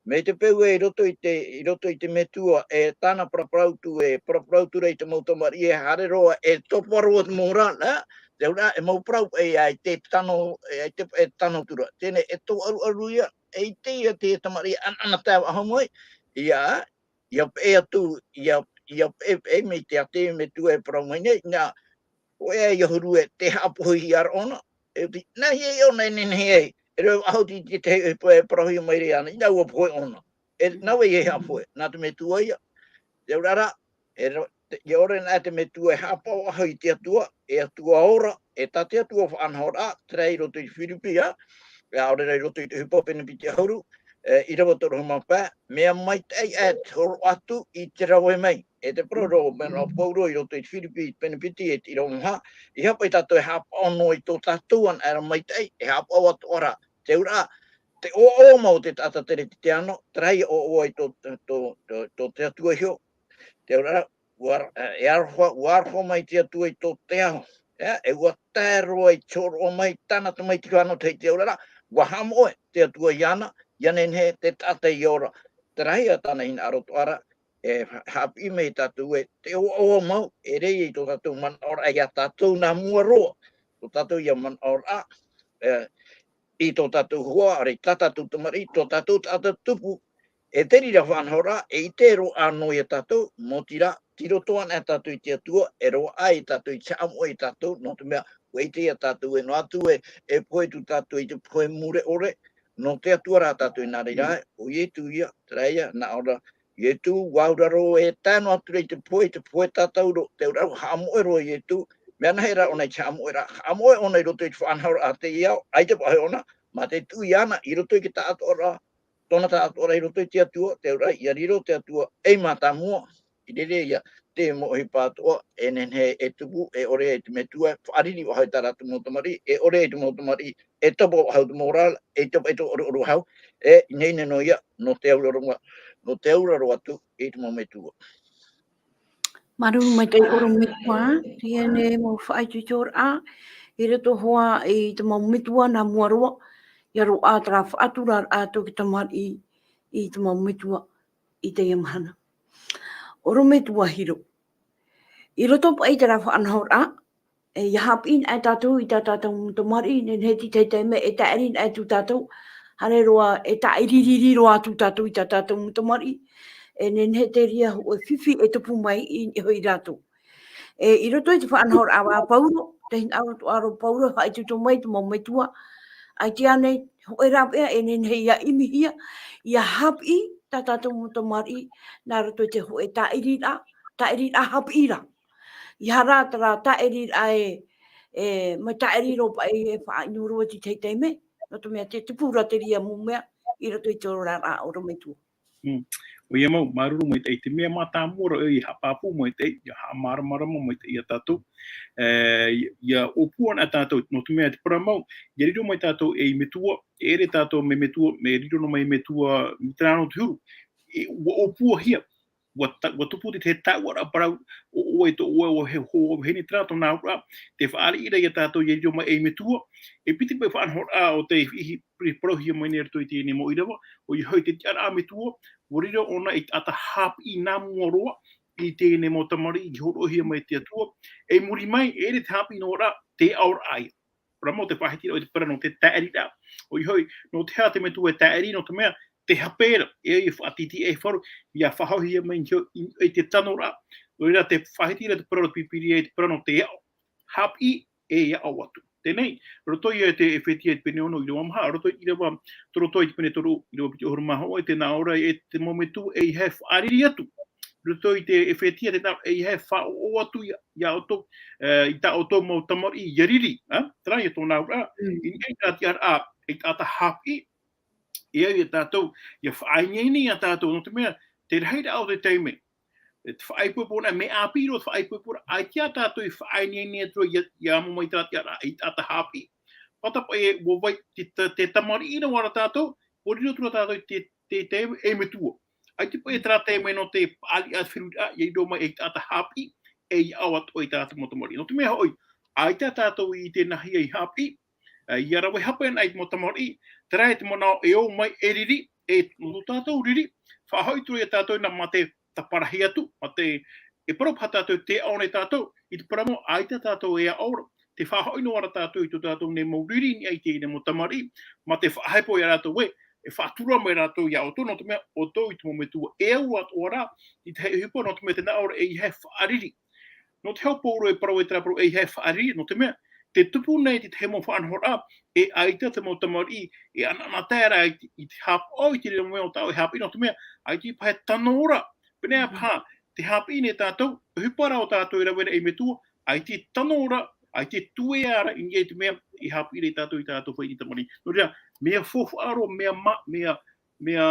Mai te peu ē i roto i te, i roto i te metua, e tāna paraparau atu, e paraparau atu ra i te mau tamariʻi, e haere roa, e topa roa te mau ra, nā, te auraʻa, e mau parau, e, e te tano, e, e te, e tano atu ra. Teie nei, e tō ʻaruʻaru ïa, e ʻite ïa te tamariʻi, ʻanaʻanatae faʻahou mai, ʻia, ʻia peʻe atu, ʻia, ʻia peʻe, peʻe mai te, te metua e parau mai nei, nā, ʻoia ïa huru e te haʻapohe ïa ra ʻōna, e ʻuti, nā hea ïa ʻōna e nehenehe ai, e rave faʻahou te, te, te, e, e parauhia mai ra iāna, inā ʻua pohe ʻōna. E, nā vai e haʻapohe, nā te metua ïa. Te auraʻa ra, e ra-, te, ʻia ʻore nā te metua e haʻapaʻo faʻahou i te Atua, e Atua ora, e tā te Atua faʻanahoraʻa, terā i roto i Firipi, ā, e ʻaore rā i roto i te ʻohipa pene piti ʻahuru, e, ʻīrava toru ʻahuru mā pae, mea maitaʻi aʻe te hōroʻa atu i te rave mai. E te parau ra, mea nā Pauro i roto i te Firipi pene piti e te ʻīrava maha, ʻeiaha paʻi tātou e haʻapaʻo noa i tō tātou anaʻe ra maitaʻi, e haʻapaʻo atoʻa ra. Te auraʻa, te ʻoaʻoa mau o te taʻata teretetiano, terā ïa ʻoaʻoa i tō, tō, tō, tō te Atua iho. Te auraʻa ra, ʻua, e, e aroha, ʻua aroha mai te Atua i tō te ao. E, e ʻua tae roa i te hōroʻa mai tāna tamaiti fānau, te, te auraʻa ra, ʻua haʻamoʻe te Atua iāna, ʻia nehenehe te taʻata ʻia ora. Terā ïa tāna hinaʻaro atoʻa ra, e ha-, haʻapiʻi mai ia tātou ē, te ʻoaʻoa mau, e ʻere i tō tātou manaʻoraʻa ia tātou nā mua roa. Tō tātou ïa manaʻoraʻa, e, i tō tātou hoa, ʻaore i tā tātou tamariʻi, tō tātou taʻata tupu, e te reira faʻanahoraʻa, e ʻite roa noa ia tātou, maoti rā, tei roto anaʻe tātou i te Atua, e roaʻa ia tātou i te haʻamoʻe ia tātou, nō te mea, ʻua ʻite ia tātou ē noa atu ē, e pohe atu tātou i te pohe mure ʻore, nō te Atua rā tātou i nā reira, ʻo Ietu ïa, terā ïa, nā ʻō ra, Ietu, ʻua auraro e tae noa atu ra i te pohe, i te pohe tātauro, te auraʻa ra ʻua haʻamoʻe roa Ietu, mea nāhea rā ʻōna i te haʻamoʻe ra, haʻamoʻe ʻōna i roto i te faʻanahoraʻa a te ao, ʻaita paʻi ʻōna, mā te tuʻu iāna, i roto i te taʻatoʻaraʻa, tōna taʻatoʻaraʻa i roto i te Atua, te auraʻa, ʻia riro te Atua, ei mātāmua, i reira ïa, te mau ʻohipa atoʻa, e nehenehe e tupu, e ʻore ai te metua, e fāriʻi faʻahou i tā rātou mau tamariʻi, e ʻore ai te mau tamariʻi, e topa faʻahou te mau ra, e topa, e tō ʻoaʻoa faʻahou, e ineine noa ïa, nō te auraro, nō te auraro atu i te mau metua. Māuruuru maitaʻi ʻorometua, teie nei mau faʻaitoitoraʻa, i roto hoʻi i te mau metua nā mua roa, ʻia roaʻa terā faʻaturaraʻa tō te tamariʻi i te mau metua i teie mahana. ʻOrometua Hiro. I roto paʻi i terā faʻanahoraʻa, e, ʻia haʻapiʻi anaʻe tātou i tā tātou mau tamariʻi, nehenehe te tahi taime e tāʻiri anaʻe atu tātou, haere roa, e tāʻiri riri roa atu tātou i tā tātou mau tamariʻi, e nehenehe te reira hōʻē fifi e tupu mai i niʻa iho ia rātou. E, i roto i te faʻanahoraʻa a Pauro, te hinaʻaro atoʻa ra o Pauro, faʻaitoito mai te mau metua, ʻaita ānei, hōʻē rāveʻa e nehenehe ʻia ʻimihia, ʻia haʻapiʻi tā tātou mau tamariʻi, nā roto i te hōʻē tāʻiriraʻa, tāʻiriraʻa haʻapiʻi ra. ʻEiaha rā terā tāʻiriraʻa e, e, mai tāʻiri roa paʻi e faʻaʻino roa i te tahi taime, nō te mea tē tupu ra te reira mau mea, i roto i te oraraʻa ʻorometua. Mm. ʻOia mau, māuruuru maitaʻi, te mea mātāmua ra ē, ʻia haʻapāpū maitaʻi, ʻia haʻamāramarama maitaʻi ia tātou. E, ʻia, ʻia ʻōpua anaʻe tātou, nō te mea te parau mau, ʻia riro mai tātou ei metua, e ʻere tātou mai metua, mea riro noa mai metua, i terā noa te huru. E, ʻua ʻōpuahia, ʻua ta-, ʻua tupu te, te taʻuaraʻa parau, ʻo, ʻo ʻoe, tō ʻoe, ʻo he, ʻo, ʻo vahine terā tōna auraʻa, tē fāriʻi ra ia tātou ʻia riro mai ei metua, e piti paʻi faʻanahoraʻa o tei, i, i parauhia mai nei i roto i teie nei mau ʻīrava, ʻoia hoʻi te tiʻaraʻa metua, ʻua riro ʻōna ei taʻata haʻapiʻi nā mua roa, i teie nei mau tamariʻi i hōroʻahia mai e te Atua, e i muri mai, e ʻere te haʻapiʻi noa ra, te aʻoraʻa ia. Parau mau te faʻahitiraʻa o te parau nō te tāʻiriraʻa. ʻOia hoʻi, nō te aha te metua e tāʻiri, nō te mea, te hape ra, e, e faʻatītīʻaifaro, ʻia faʻahoʻihia mai i, i, i te tanoraʻa. Nō reira, te faʻahitiraʻa te parau o te Pīpīria, te parau nō te aʻo. Haʻapiʻi, e aʻo atu. Teie nei, roto ia i te Efetia i te pene ono ʻīrava maha, roto i te ʻīrava, tō roto i te pene toru ʻīrava piti ʻahuru mā hōʻē, tē nā ʻō ra, e te mau metua, ʻeiaha e fāriʻi atu. roto i te, e fētiʻa te nā, e, e faʻaʻoʻo atu ia, ia ʻoutou, e, i tā ʻoutou mau tamariʻi, ia riri, ā? Terā ia tōna auraʻa, i niʻa i terā tiʻaraʻa, e taʻata haʻapiʻi, e au ia tātou, ia faʻaineine ia tātou, nō te mea, te rahiraʻa o te taime, e te faʻaipoipo nā, mea ʻāpī roa te faʻaipoipo ra, ʻaita ia tātou i faʻaineine atu ia, ia amo mai terā tiʻaraʻa, e taʻata haʻapiʻi. Pata paʻi e, ʻua vai, te, te, te tamariʻi noa ra tātou, ʻua riro atu ra tātou i te, te, te, e metua. ʻAita paʻi terā taime nō te paʻari ʻa te feruriraʻa, ia riro mai e taʻata haʻapiʻi, e ia ʻau atoʻa i tā te mau tamariʻi. Nō te mea hoʻi, ʻaita tātou i ʻite nāhea i haʻapiʻi, e, ia rave hape ana i te mau tamariʻi, terā e te manaʻo e ō mai e riri, e nō tō tātou riri, faʻahoʻi atu ia tātou nā mā te tāparahi atu, mā te, e parau paha tātou te aʻo nei tātou, i te parau mau, ʻaita tātou e aʻo ra, te faʻahoʻi noa ra tātou i tō tātou nei mau riri i niʻa i teie nei mau tamariʻi, mā te faʻahepo ia rātou ē, e faʻatura mai rātou ia ʻoutou, nō te mea, ʻoutou i te mau metua, e au atoʻa rā, i te hei ʻohipa, nō te mea te nā ʻō ra, ʻeiaha e faʻariri. Nō te hau pauroa e parau e terā parau, ʻeiaha e faʻariri, nō te mea, tē tupu nei te tahi mau faʻanahoraʻa, e ʻaita te mau tamariʻi, e anaanatae ra i te, i te haʻapaʻo i te reira mau mea o tāʻu e haʻapiʻi, nō te mea, ʻaita paha e tano ra, pēneiaʻe paha, te haʻapiʻi nei tātou, ʻohipa rā o tātou e rave ra ei metua, ʻaita e tano ra, ʻaita e tuea ra, i niʻa i te mea, i haʻapiʻi ra ia tātou i tā tātou fāʻite tamariʻi. Nō reira, mea faufaʻa roa, mea ma-, mea, mea,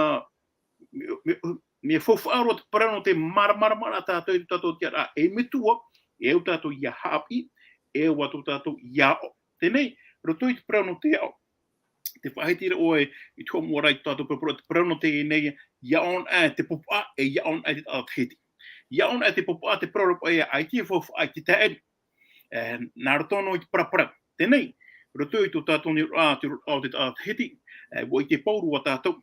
mea, mea, mea faufaʻa roa te parau nō te māramarama ra tātou i tō tātou tiʻaraʻa ei metua, e au tātou ia haʻapiʻi, e au atoʻa tātou ia aʻo. Teie nei, roto i te parau nō te aʻo. Tē faʻahiti ra ʻoe i te hoʻomua ra i tō tātou parau, te parau nō teie nei, ia aʻo ana te popaʻa, e ia aʻo ana te taʻata hiti. Ia aʻo ana te popaʻa, te parau ra paʻi ē, ʻaita e faufaʻa i te taʻiri. E, nā roto noa i te paraparau. Teie nei, roto i tō tātou nei roaʻa, te roaʻa o te taʻata hiti, e, ʻua ʻite pauroa tātou.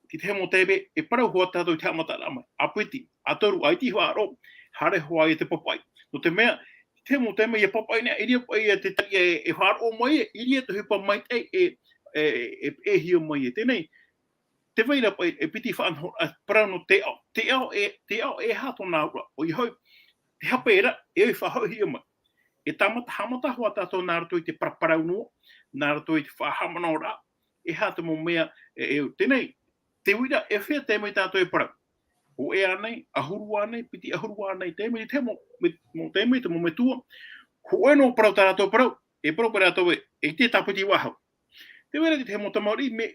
Te tahi mau taime, e parau hoʻi tātou i te haʻamataraʻa mai. ʻA piti, ʻa toru, ʻaita e faʻaroʻo, haere hoʻi ia te papaʻi. Nō te mea, te tahi mau taime, ia papaʻi nei, i reira paʻi ia te taʻi e, e faʻaroʻo mai, i reira te ʻohipa maitaʻi e, e, e, e hia mai e. Teie nei, tē vai ra paʻi, e piti faʻanahoraʻa, parau nō te aʻo. Te aʻo e, te aʻo e aha tōna auraʻa. ʻOia hoʻi, te hape ra, e faʻahoʻihia mai. E tāmata, haʻamata hoʻi tātou nā roto i te paraparau noa, nā roto i te faʻahaʻamanaʻoraʻa, e aha te mau mea, e, e, teie nei, te uiraʻa, e fea taime tātou e parau. Hōʻē ānei, ʻahuru ānei, piti ʻahuru ānei, taime, te mau, me, mau taime, te mau metua, hōʻē noa parau tā rātou parau, e parau paʻi rātou ē, e te tāpiti vāhau. Tē vai ra te tahi mau tamariʻi, mea,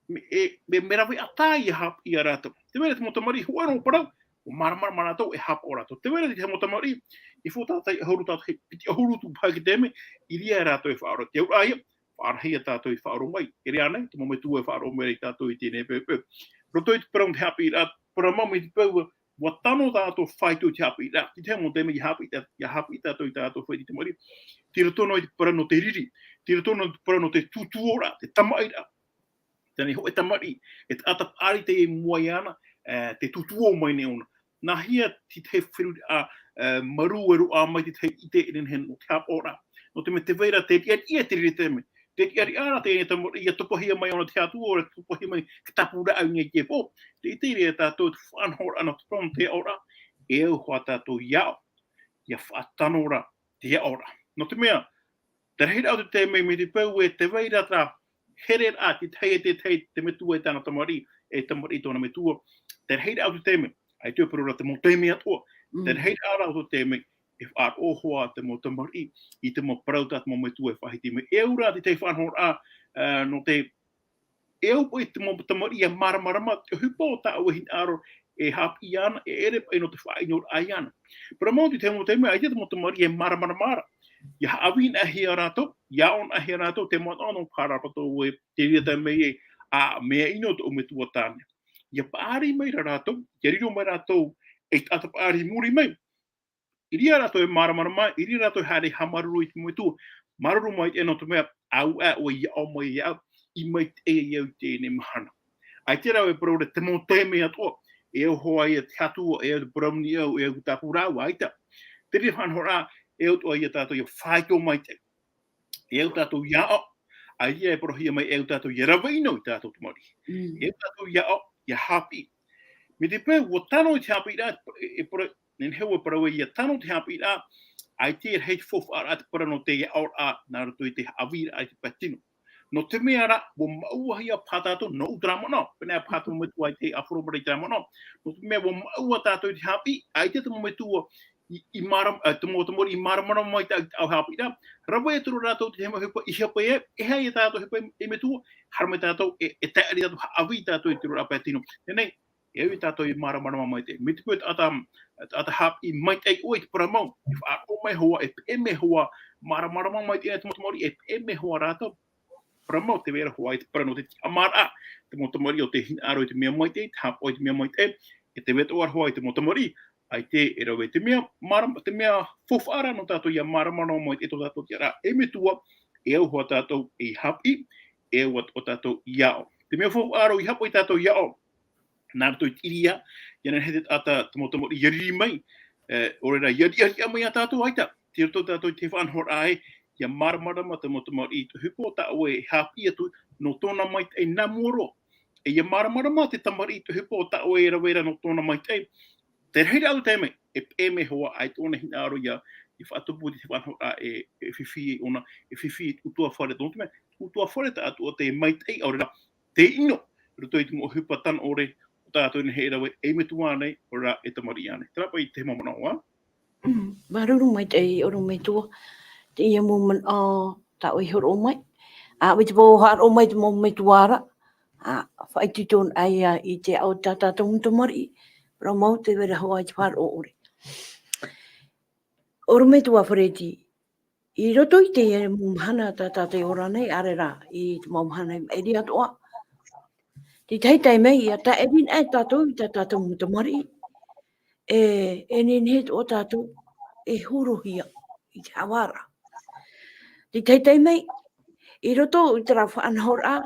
mea, e, mea, mea rave ʻatā ia haʻapiʻi ia rātou. Tē vai ra te mau tamariʻi, hōʻē noa parau, ʻua māramarama rātou, e haʻapaʻo rātou. Tē vai ra te tahi mau tamariʻi, i fō tātahi ʻahuru, tātahi piti ʻahuru atu paha i te taime, i reira rātou e faʻaroʻo. Te auraʻa ïa, faʻarahi ia tātou i faʻaroʻo mai. E ʻere ānei, te mau metua e faʻaroʻo mai ra ia tātou i teie nei poʻipoʻi. Roto i te parau nō te haʻapiʻiraʻa, parau mau mai te peu, ʻua tano tātou fāito i te haʻapiʻiraʻa. Te tahi mau taime ia haʻapiʻi tā-, ia haʻapiʻi tātou i tā tātou fāito tamariʻi. Tei roto noa i te parau nō te riri. Tei roto noa i te parau nō te tūtūoraʻa, te tamaʻiraʻa. Teie nei hōʻē tamariʻi, e taʻata paʻari teie i mua iāna, e, tē tūtūo mai nei ʻōna. Nāhea te tahi feruriraʻa, e, marū e roaʻa mai te tahi ʻite e nehenehe nō te haʻapaʻoraʻa. Nō te mea tē vai ra te riʻariʻa te reira taime. Te riʻariʻa ra teie tamariʻi, ʻia topahia mai ʻōna te Atua, ʻia topahia mai te tāpū rāʻau i niʻa i te pō. Tē ʻite ra tātou te faʻanahoraʻa nō te parau nō te aʻoraʻa, e au hoʻi tātou ia aʻo, ʻia faʻatano ra te aʻoraʻa. Nō te mea, te rahiraʻa o te taime mai te peu ē tē vai ra terā hereraʻa, te tahi e te tahi, te metua e tāna tamariʻi, e tamariʻi tōna metua. Te rahiraʻa o te taime, ʻaita e parau ra te mau taime atoʻa. Te Mm. rahiraʻa ra o te taime, e faʻaroʻo hoʻi te mau tamariʻi, i te mau parau tā te mau metua e faʻahiti mai. E au ra te tahi faʻanahoraʻa, ā, nō te, e au paʻi te mau tamariʻi ʻia māramarama, te ʻohipa o tāʻu e hinaʻaro, e haʻapiʻi iāna, e ʻere paʻi nō te faʻaʻinoraʻa iāna. Parau mau te tahi mau taime, ʻaita te mau tamariʻi e māramarama ra. ʻIa haʻavī-naʻi-hia rātou, ʻia aʻo-naʻi-hia rātou, te manaʻo nō parau pato e te reira taime ē, ā, mea ʻino tōʻu metua tāne. ʻIa paʻari mai ra rātou, ʻia riro mai rātou, e taʻata paʻari i muri mai. I reira rātou e māramarama, i reira rātou e haere haʻamāuruuru i te metua. Māuruuru maitaʻi nō te mea, ʻaita ʻoe i aʻo mai iāʻu, i maitaʻi au i teie mahana. ʻAita rā e parau ra te mau taime atoʻa, e au hoʻi ia te Atua, e au te parau nei au, e au te tāpū rāʻau, ʻaita. Te reira faʻanahoraʻa, e au atoʻa ia tātou ʻia fāito maitaʻi. E au tātou ia aʻo, ʻaita e parauhia mai e au tātou ia rave ʻino i tā tātou tamariʻi. Mm. E au tātou ia aʻo, ʻia haʻapiʻi. Mai te peu, ʻua tano te haʻapiʻiraʻa, e, e parau, nehenehe e parau ē ʻia tano te haʻapiʻiraʻa, ʻaita e rahi te faufaʻaraʻa te parau nō te aʻoraʻa, nā roto i te haʻavīraʻa i te pae tino. Nō te mea rā, ʻua māuʻahia paha tātou, nō ʻu terā manaʻo, pēnei paha te mau metua i te ʻāfaro mai i terā manaʻo. Nō te mea ʻua māuʻa tātou i te haʻapiʻi, ʻaita te mau metua i, i māram-, ā, te mau tamariʻi i māramarama mai i te, i te haʻapiʻiraʻa. Rave atu ra rātou te mau ʻohipa i hiʻopoʻa ai, e aha ia tātou ʻohipa e, e metua, haere mai tātou, e, e tae ʻāreʻa tātou, haʻavī tātou i te roaraʻa pae tino. Teie nei, e au ia tātou i māramarama maitaʻi. Mai te peu taʻata, taʻata haʻapiʻi maitaʻi ʻoe i te parau mau, e faʻaroʻo mai hoʻi, e peʻe mai hoʻi, māramarama maitaʻi te mau tamariʻi, e peʻe mai hoʻi rātou. Parau mau, tē vai ra hoʻi te parau nō te tiʻamāraʻa, te mau tamariʻi ʻo tē hinaʻaro i te mea maitaʻi, te haʻapaʻo i te mea maitaʻi, e tē vai atoʻa ra hoʻi te mau tamariʻi, ʻaita e rave te mea, māram-, te mea faufaʻa ra nō tātou ʻia māramarama maitaʻi tō tātou tiʻaraʻa e metua, e au hoʻi tātou i haʻapiʻi, e au atoʻa tātou i aʻo. Te mea faufaʻa ra i haʻapaʻo ia tātou i aʻo, nā roto i te ʻīria, ʻia nehenehe te taʻata, te mau tamariʻi ʻia riri mai, e, ʻaore rā, ʻia riʻariʻa mai ia tātou ʻaita, tei roto tātou i te faʻanahoraʻa ē, ʻia māramarama te mau tamariʻi i te ʻohipa tā ʻoe e haʻapiʻi atu, nō tōna maitaʻi nā mua roa. E ʻia māramarama te tamariʻi i te ʻohipa tā ʻoe e rave ra nō tōna maitaʻi, te rahiraʻa atu tae mai, e peʻe mai hoʻi, ʻaita ʻōna hinaʻaro ʻia, ʻia faʻatupu i te faʻanahoraʻa e, e fifi ʻōna, e fifi i te ʻutuāfare, nō te mea, ʻutuāfare taʻatoʻa te maitaʻi ʻaore rā, te ʻino, i roto i te mau ʻohipa tano ʻore, ʻo tātou e nehenehe e rave, e metua ānei, ʻaore rā, e tamariʻi ānei. Terā paʻi te mau manaʻo, ā? Mm, māuruuru maitaʻi, ʻorometua, teie mau manaʻo tā ʻoe i hōroʻa mai. ʻĀ, mai te peu haʻaroʻo mai te mau metua ra, ʻā, faʻaitoito anaʻe ia i te aʻo tā tātou mau tamariʻi, parau mau tē vai ra hoʻi te faʻaroʻo ʻore. ʻOrometua Fereti, i roto i teie mau mahana tā tātou e ora nei, ʻaore rā, i te mau mahana i maʻiri atoʻa. Te tahi taime, ʻia tāʻiri anaʻe tātou i tā tātou mau tamariʻi, e, e nehenehe atoʻa tātou e hōroʻahia i te haʻavāraʻa. Te tahi taime, i roto i terā faʻanahoraʻa,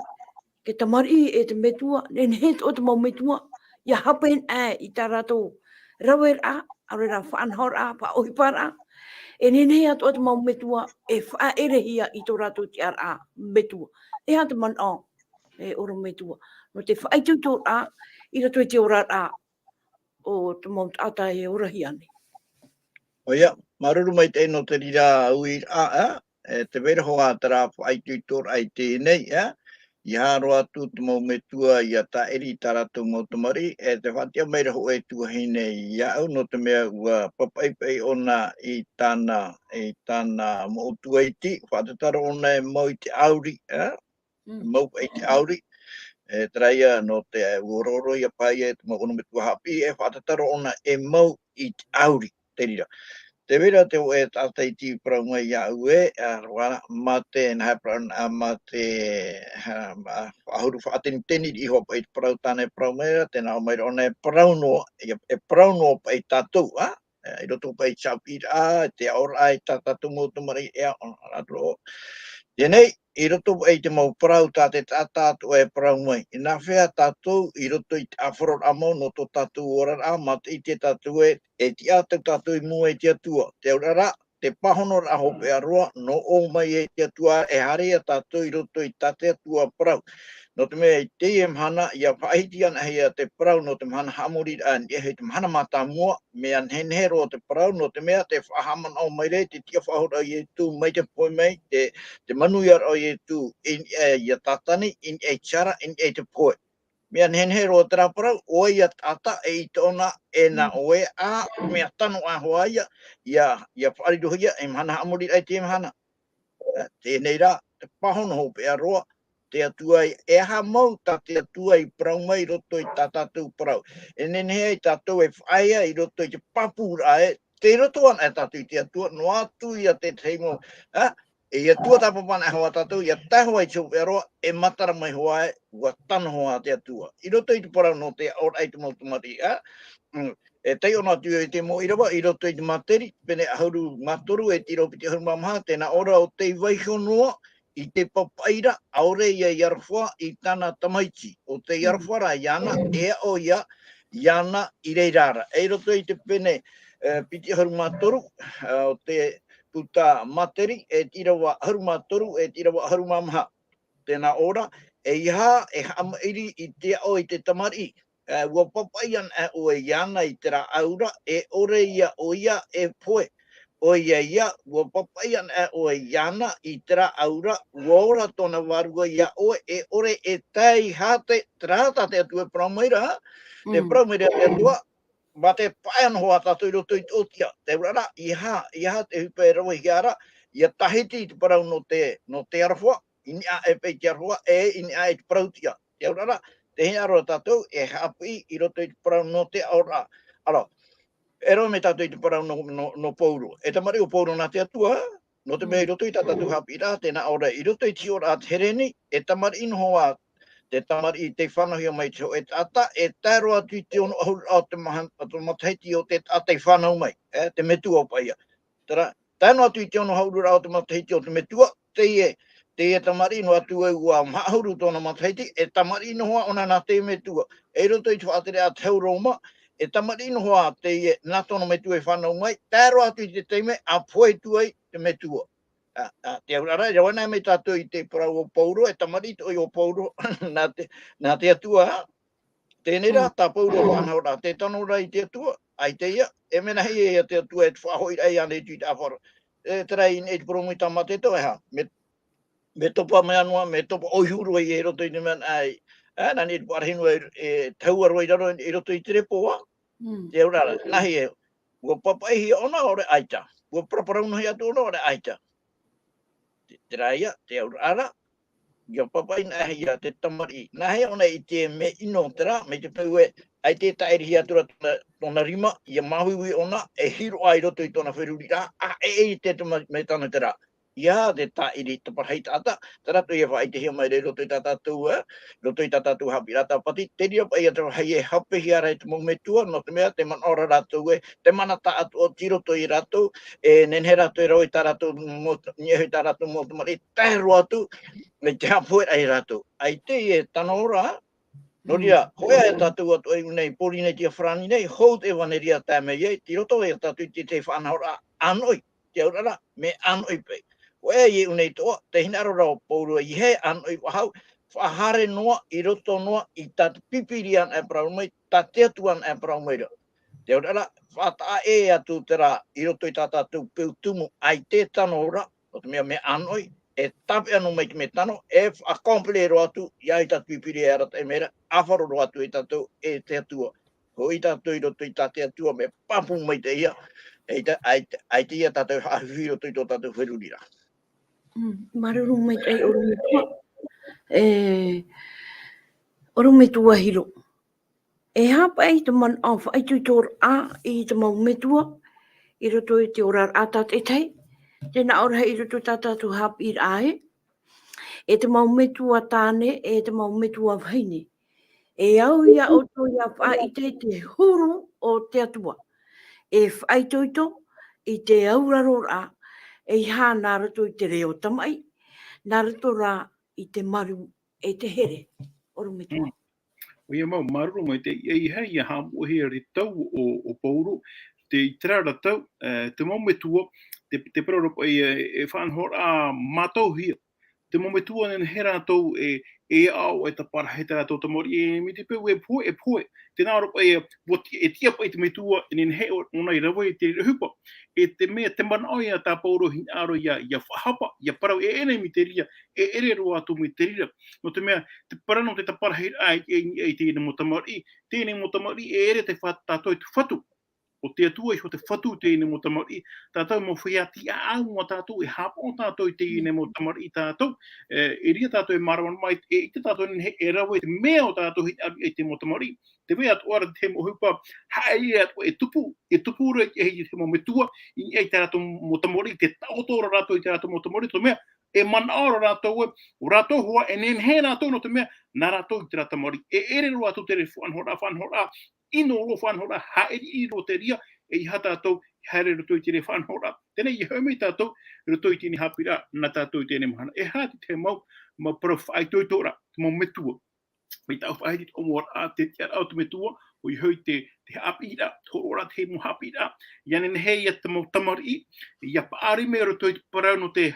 te tamariʻi e te metua, nehenehe atoʻa te mau metua, ʻia hape anaʻe i tā rātou raveraʻa, ʻaore rā faʻanahoraʻa, faʻaʻohiparaʻa, e nehenehe atoʻa te mau metua, e faʻaʻerehia i tō rātou tiʻaraʻa metua. E aha te manaʻo, e ʻorometua, nō te faʻaitoitoraʻa, i roto i te oraraʻa, o te mau taʻata e orahia nei. ʻOia, māuruuru maitaʻi nō te reira uiraʻa, ā, e tē vai ra hoʻi terā faʻaitoitoraʻa i teie nei, ā, ʻia haere atu te mau metua ʻia tāʻiri i tā rātou mau tamariʻi, e tē faʻatiʻa mai ra hoʻi e tuahine iāʻu, nō te mea ʻua pāpaʻipaʻi ʻōna i tāna, i tāna moʻotua iti, faʻatataro ʻōna e mau i te ʻauri, ā, Mm. mau i te ʻauri, e, terā ia nō te, ʻua ʻoroʻorohia paha ia e te mau ʻorometua haʻapiʻi, e faʻatataro ʻōna e mau i te ʻauri, te reira. Tē vai ra te hōʻē taʻata iti i parau mai iāʻu ē, ā, roa, mā te, nā hea parau, ā, mā te, ā, mā, faʻahuru faʻateniteni riʻi hoʻi paʻi te parau tāna e parau mai ra, tē nā ʻō mai ra ʻōna e parau noa, e, e parau noa paʻi tātou, ā, e, i roto paʻi i te haʻapiʻiraʻa, te aʻoraʻa i tā tātou mau tamariʻi e aʻo, ā, rātou. Teie nei, i roto paʻi i te mau parau tā te taʻata atoʻa e parau mai. E nāfea tātou i roto i te ʻāfaroraʻa mau nō tō tātou oraraʻa, mā te ʻite tātou ē, e tiʻa atu tātou i mua i te Atua. Te auraʻa, te pāhonoraʻa hopeʻa roa, nō ʻō mai e te Atua, e haere ia tātou i roto i tā te Atua parau. Nō te mea i teie mahana, ʻia faʻahiti anaʻe ia te parau nō te mahana haʻamoriraʻa, i niʻa i te mahana mātāmua, mea nehenehe roa te parau, nō te mea tē faʻahaʻamanaʻo mai ra te tiʻafaʻahoraʻa o Ietu mai te pohe mai, te, te manuiaraʻa o Ietu, i niʻa ia Tātani, i niʻa i te hara, i niʻa i te pohe. Mea nehenehe roa terā parau, ʻo ia taʻata e ʻite ʻōna, e nā Mm. ʻoe, ā, mea tano ā hoʻi ia, ʻia, ʻia faʻarirohia, e mahana haʻamoriraʻa i te mahana. Ā, teie nei rā, te pāhono hopeʻa roa, te Atua i, e aha mau tā te Atua i parau mai i roto i tā tātou parau. E nehenehe ai tātou e faʻaea i roto i te pāpūraʻa ē, tei roto anaʻe tātou i te Atua, noa atu ia te tahi mau, ā, e Atua tāpapa anaʻe hoʻi tātou, ʻia tae hoʻi i te hopeʻa roa, e matara mai hoʻi ē, ʻua tano hoʻi te Atua. I roto i te parau nō te aʻoraʻa i te mau tamariʻi, ā, mm, e taiʻo noa atu i te mau ʻīrava, i roto i te Māteri, pene ʻahuru mā toru, e te ʻīrava piti ʻahuru mā maha, tē nā ʻō ra ʻo tei vaiiho noa, i te papaʻiraʻa, ʻaore ia i aroha i tāna tamaiti, ʻo tei aroha ra iāna, e aʻo ia, iāna i reira ra. E i roto i te pene, e, piti ʻahuru mā toru, e, o te puta Māteri, e te ʻīrava ʻahuru mā toru, e te ʻīrava ʻahuru mā maha. Tē nā ʻō ra, ʻeiaha e haʻamaʻiri i te aʻo i te tamariʻi, e, ʻua papaʻi anaʻe ʻoe iāna i terā ʻāura, e ʻore ia ʻoia e pohe. ʻoia ia, ʻua papaʻi ana ʻoe iāna i terā ʻaura, ʻua ora tōna vārua iā ʻoe, e ʻore e tae i haere, terā tā te Atua e parau mai ra, te Mm. parau mai ra te Atua, mā te pae noa tātou i roto i te ʻōtiʻa. Te auraʻa, ʻeiaha, ʻeiaha te ʻohipa e ravehia ra, ʻia tāhiti i te parau nō te, nō te aroha, i niʻa e paʻi i te aroha, e i niʻa i te parau tiʻa. Te auraʻa, te hinaʻaro tātou e haʻapiʻi i roto i te parau nō te aroha. Ara, e rave mai tātou i te parau nō, nō, nō Paulo. E tamariʻi ʻo Paulo nā te Atua, nō te mea Mm. i roto i tā tātou haʻapiʻiraʻa, tē nā ʻō ra, i roto i te hiʻoraʻa a te Hereni, e tamariʻi noa ā te tamariʻi tei fānauhia mai te hōʻē taʻata, e tae roa atu i te ono ʻahuru o te maha-, o te matahiti o te taʻata i fānau mai, e, te metua paʻi ïa. Terā, tae noa atu i te ono ʻahuru o te matahiti o te metua, teie, teie tamariʻi noa atu ē ʻua maha ʻahuru tōna matahiti, e tamariʻi noa ā ʻōna nā te metua. E i roto i te faʻatere a te hau Roma, e tamariʻi noa ā teie nā tōna metua i fānau mai, tae roa atu i te taime ʻa pohe atu ai te metua. A, a, te auraʻa, e rave ana mai tātou i te parau o Paulo, e tamariʻi te ʻoe o Paulo, nā te, nā te Atua, teie rā, Mm. tā Paulo faʻanahoraʻa, tē tano ra i te Atua, ʻaita ïa, e mea nāhea ia te Atua e te faʻahoʻiraʻa iāna i te ʻāfaro. E, terā i, i te purōmu i tā Māteo e aha, mea, mea topa mai noa, mea topa ʻohipa roa i roto i te mea ʻāiʻa. E, nā niʻa i te parahi noa e, e tahua roa i raro i roto i te repo, ā. Mm. Te auraʻa, nāhea, ʻua papaʻihia ʻōna ʻaore ʻaita. ʻUa paraparau noa atu ʻōna ʻaore ʻaita. Te, terā ïa, te auraʻa, ʻia papaʻi nāhea te tamariʻi. Nāhea ʻōna i te mea ʻino terā, mai te peu ē, ʻaita e tāʻirihia atu ra tōna, tōna rima, ʻia māuiui ʻōna, e hiroʻa i roto i tōna feruriraʻa, ʻa, e, e, te, te ma-, mea tano terā. ʻEiaha te tāʻiri taparahi taʻata, tā rātou e faʻaʻitehia mai ra i roto i tā tātou, e, roto i tā tātou haʻapiʻiraʻa tāpati, te reira paʻi ïa te vāhi e haʻapāpūhia ra e te mau metua, nō te mea, tē manaʻo ra rātou ē, te mana taʻatoʻa tei roto ia rātou, e nehenehe rātou e rave i tā rātou mau, i niʻa i tā rātou mau tamariʻi, tae roa atu, mai te haʻapoheraʻa ia rātou. ʻAita e tano ra, nō reira, hōʻē ā tātou atoʻa i ʻō nei i Pōrīnetia Farāni nei, hou te ʻevaneria tae mai ai, tei roto ia tātou i te, te faʻanahoraʻa ʻānoʻi, te auraʻa, mea ʻānoʻi paʻi. Hōʻē ā i ʻō nei atoʻa, te hinaʻaro ra o Paulo, ʻeiaha e ʻānoʻi faʻahou, faʻahaere noa, i roto noa, i tā te Pīpīria anaʻe e parau mai, tā te Atua anaʻe e parau mai ra. Te auraʻa, faʻataʻa ʻē atu terā, i roto i tā tātou peu tumu, ʻaita e tano ra, nō te mea mea ʻānoʻi, e tāpeʻa noa mai te mea tano, e faʻakompile roa atu, ʻia ʻite tā te Pīpīria e arataʻi mai ra, ʻāfaro roa atu ia tātou e te Atua. Hoʻi tātou i roto i tā te Atua, mea pāpū maitaʻi ïa, ʻaita, ʻaita, ʻaita ïa tātou e haʻahuihui i roto i tō tātou feruriraʻa. Mm, māuruuru maitaʻi ʻorometua. E, ʻorometua Hiro. E aha paʻi te manaʻo faʻaitoitoraʻa i te mau metua, i roto i te oraraʻa tātaʻitahi, tē nā ʻō ra i roto i tā tātou haʻapiʻiraʻa ē, e te mau metua tāne, e te mau metua vahine. E au ia ʻoutou ʻia faʻaʻite i te huru o te Atua. E faʻaitoito i te auraroraʻa, ʻeiaha nā roto i te reo tamaʻi, nā roto rā i te maru e te here. ʻOrometua. Mm. ʻOia mau, māuruuru maitaʻi, e, ʻeiaha ïa haʻamoʻehia i te tau o, o Paulo, te, i terā ra tau, e, te mau metua, te, te parau ra paʻi, e, e faʻanahoraʻa mātauhia. Te mau metua nehenehe rātou e, e aʻo, e taparahi tā rātou tamariʻi, e mai te peu e pohe, e pohe. Tē nā ʻō ra paʻi, e, ʻua ti-, e tiʻa paʻi te metua, e nehenehe ʻō-, ʻōna i rave i te reira ʻohipa. E te mea, te manaʻo ïa tā Paulo e hinaʻaro ʻia, ʻia faʻahapa, ʻia parau, e ʻere mai te reira, e ʻere roa atu mai te reira. Nō te mea, te parau nō te taparahiraʻa i, i, i teie nei mau tamariʻi, teie nei mau tamariʻi, e ʻere te fa-, tātou i te fatu. ʻO te Atua iho te fatu i teie nei mau tamariʻi, tātou mau feiā tiʻaʻau noa tātou, e haʻapaʻo tātou i teie nei mau tamariʻi tātou, e, e ʻere tātou e māramarama, e, e ʻite tātou e nehenehe e rave i te mea ʻo tātou hinaʻaro i te mau tamariʻi. Tē vai atoʻa ra te mau ʻohipa, haere atoʻa e tupu, e tupu ra i te, i te mau metua, i niʻa i tā rātou mau tamariʻi, tē taʻoto ra rātou i tā rātou mau tamariʻi, nō te mea, e manaʻo ra rātou ē, ʻo rātou hoʻi, e nehenehe rātou nō te mea, nā rātou i terā tamariʻi. E ʻere roa atu te reira faʻanahoraʻa, faʻanahoraʻa, ʻino roa faʻanahoraʻa, haʻaʻiriʻiri roa te reira, ʻeiaha tātou, haere i roto i te reira faʻanahoraʻa. Teie nei, ʻia hoʻi mai tātou, i roto i teie nei haʻapiʻiraʻa, nā tātou i teie nei mahana. E aha te, te mau, mau parau faʻaitoitoraʻa, te mau metua. Mai tāʻu faʻahiti te ʻōmuaraʻa, te tiʻaraʻa o te metua, ʻoia hoʻi te, te haʻapiʻiraʻa, te hōroʻaraʻa, te mau haʻapiʻiraʻa, ʻia nehenehe ïa te mau tamariʻi, ʻia paʻari mai i roto i te parau nō te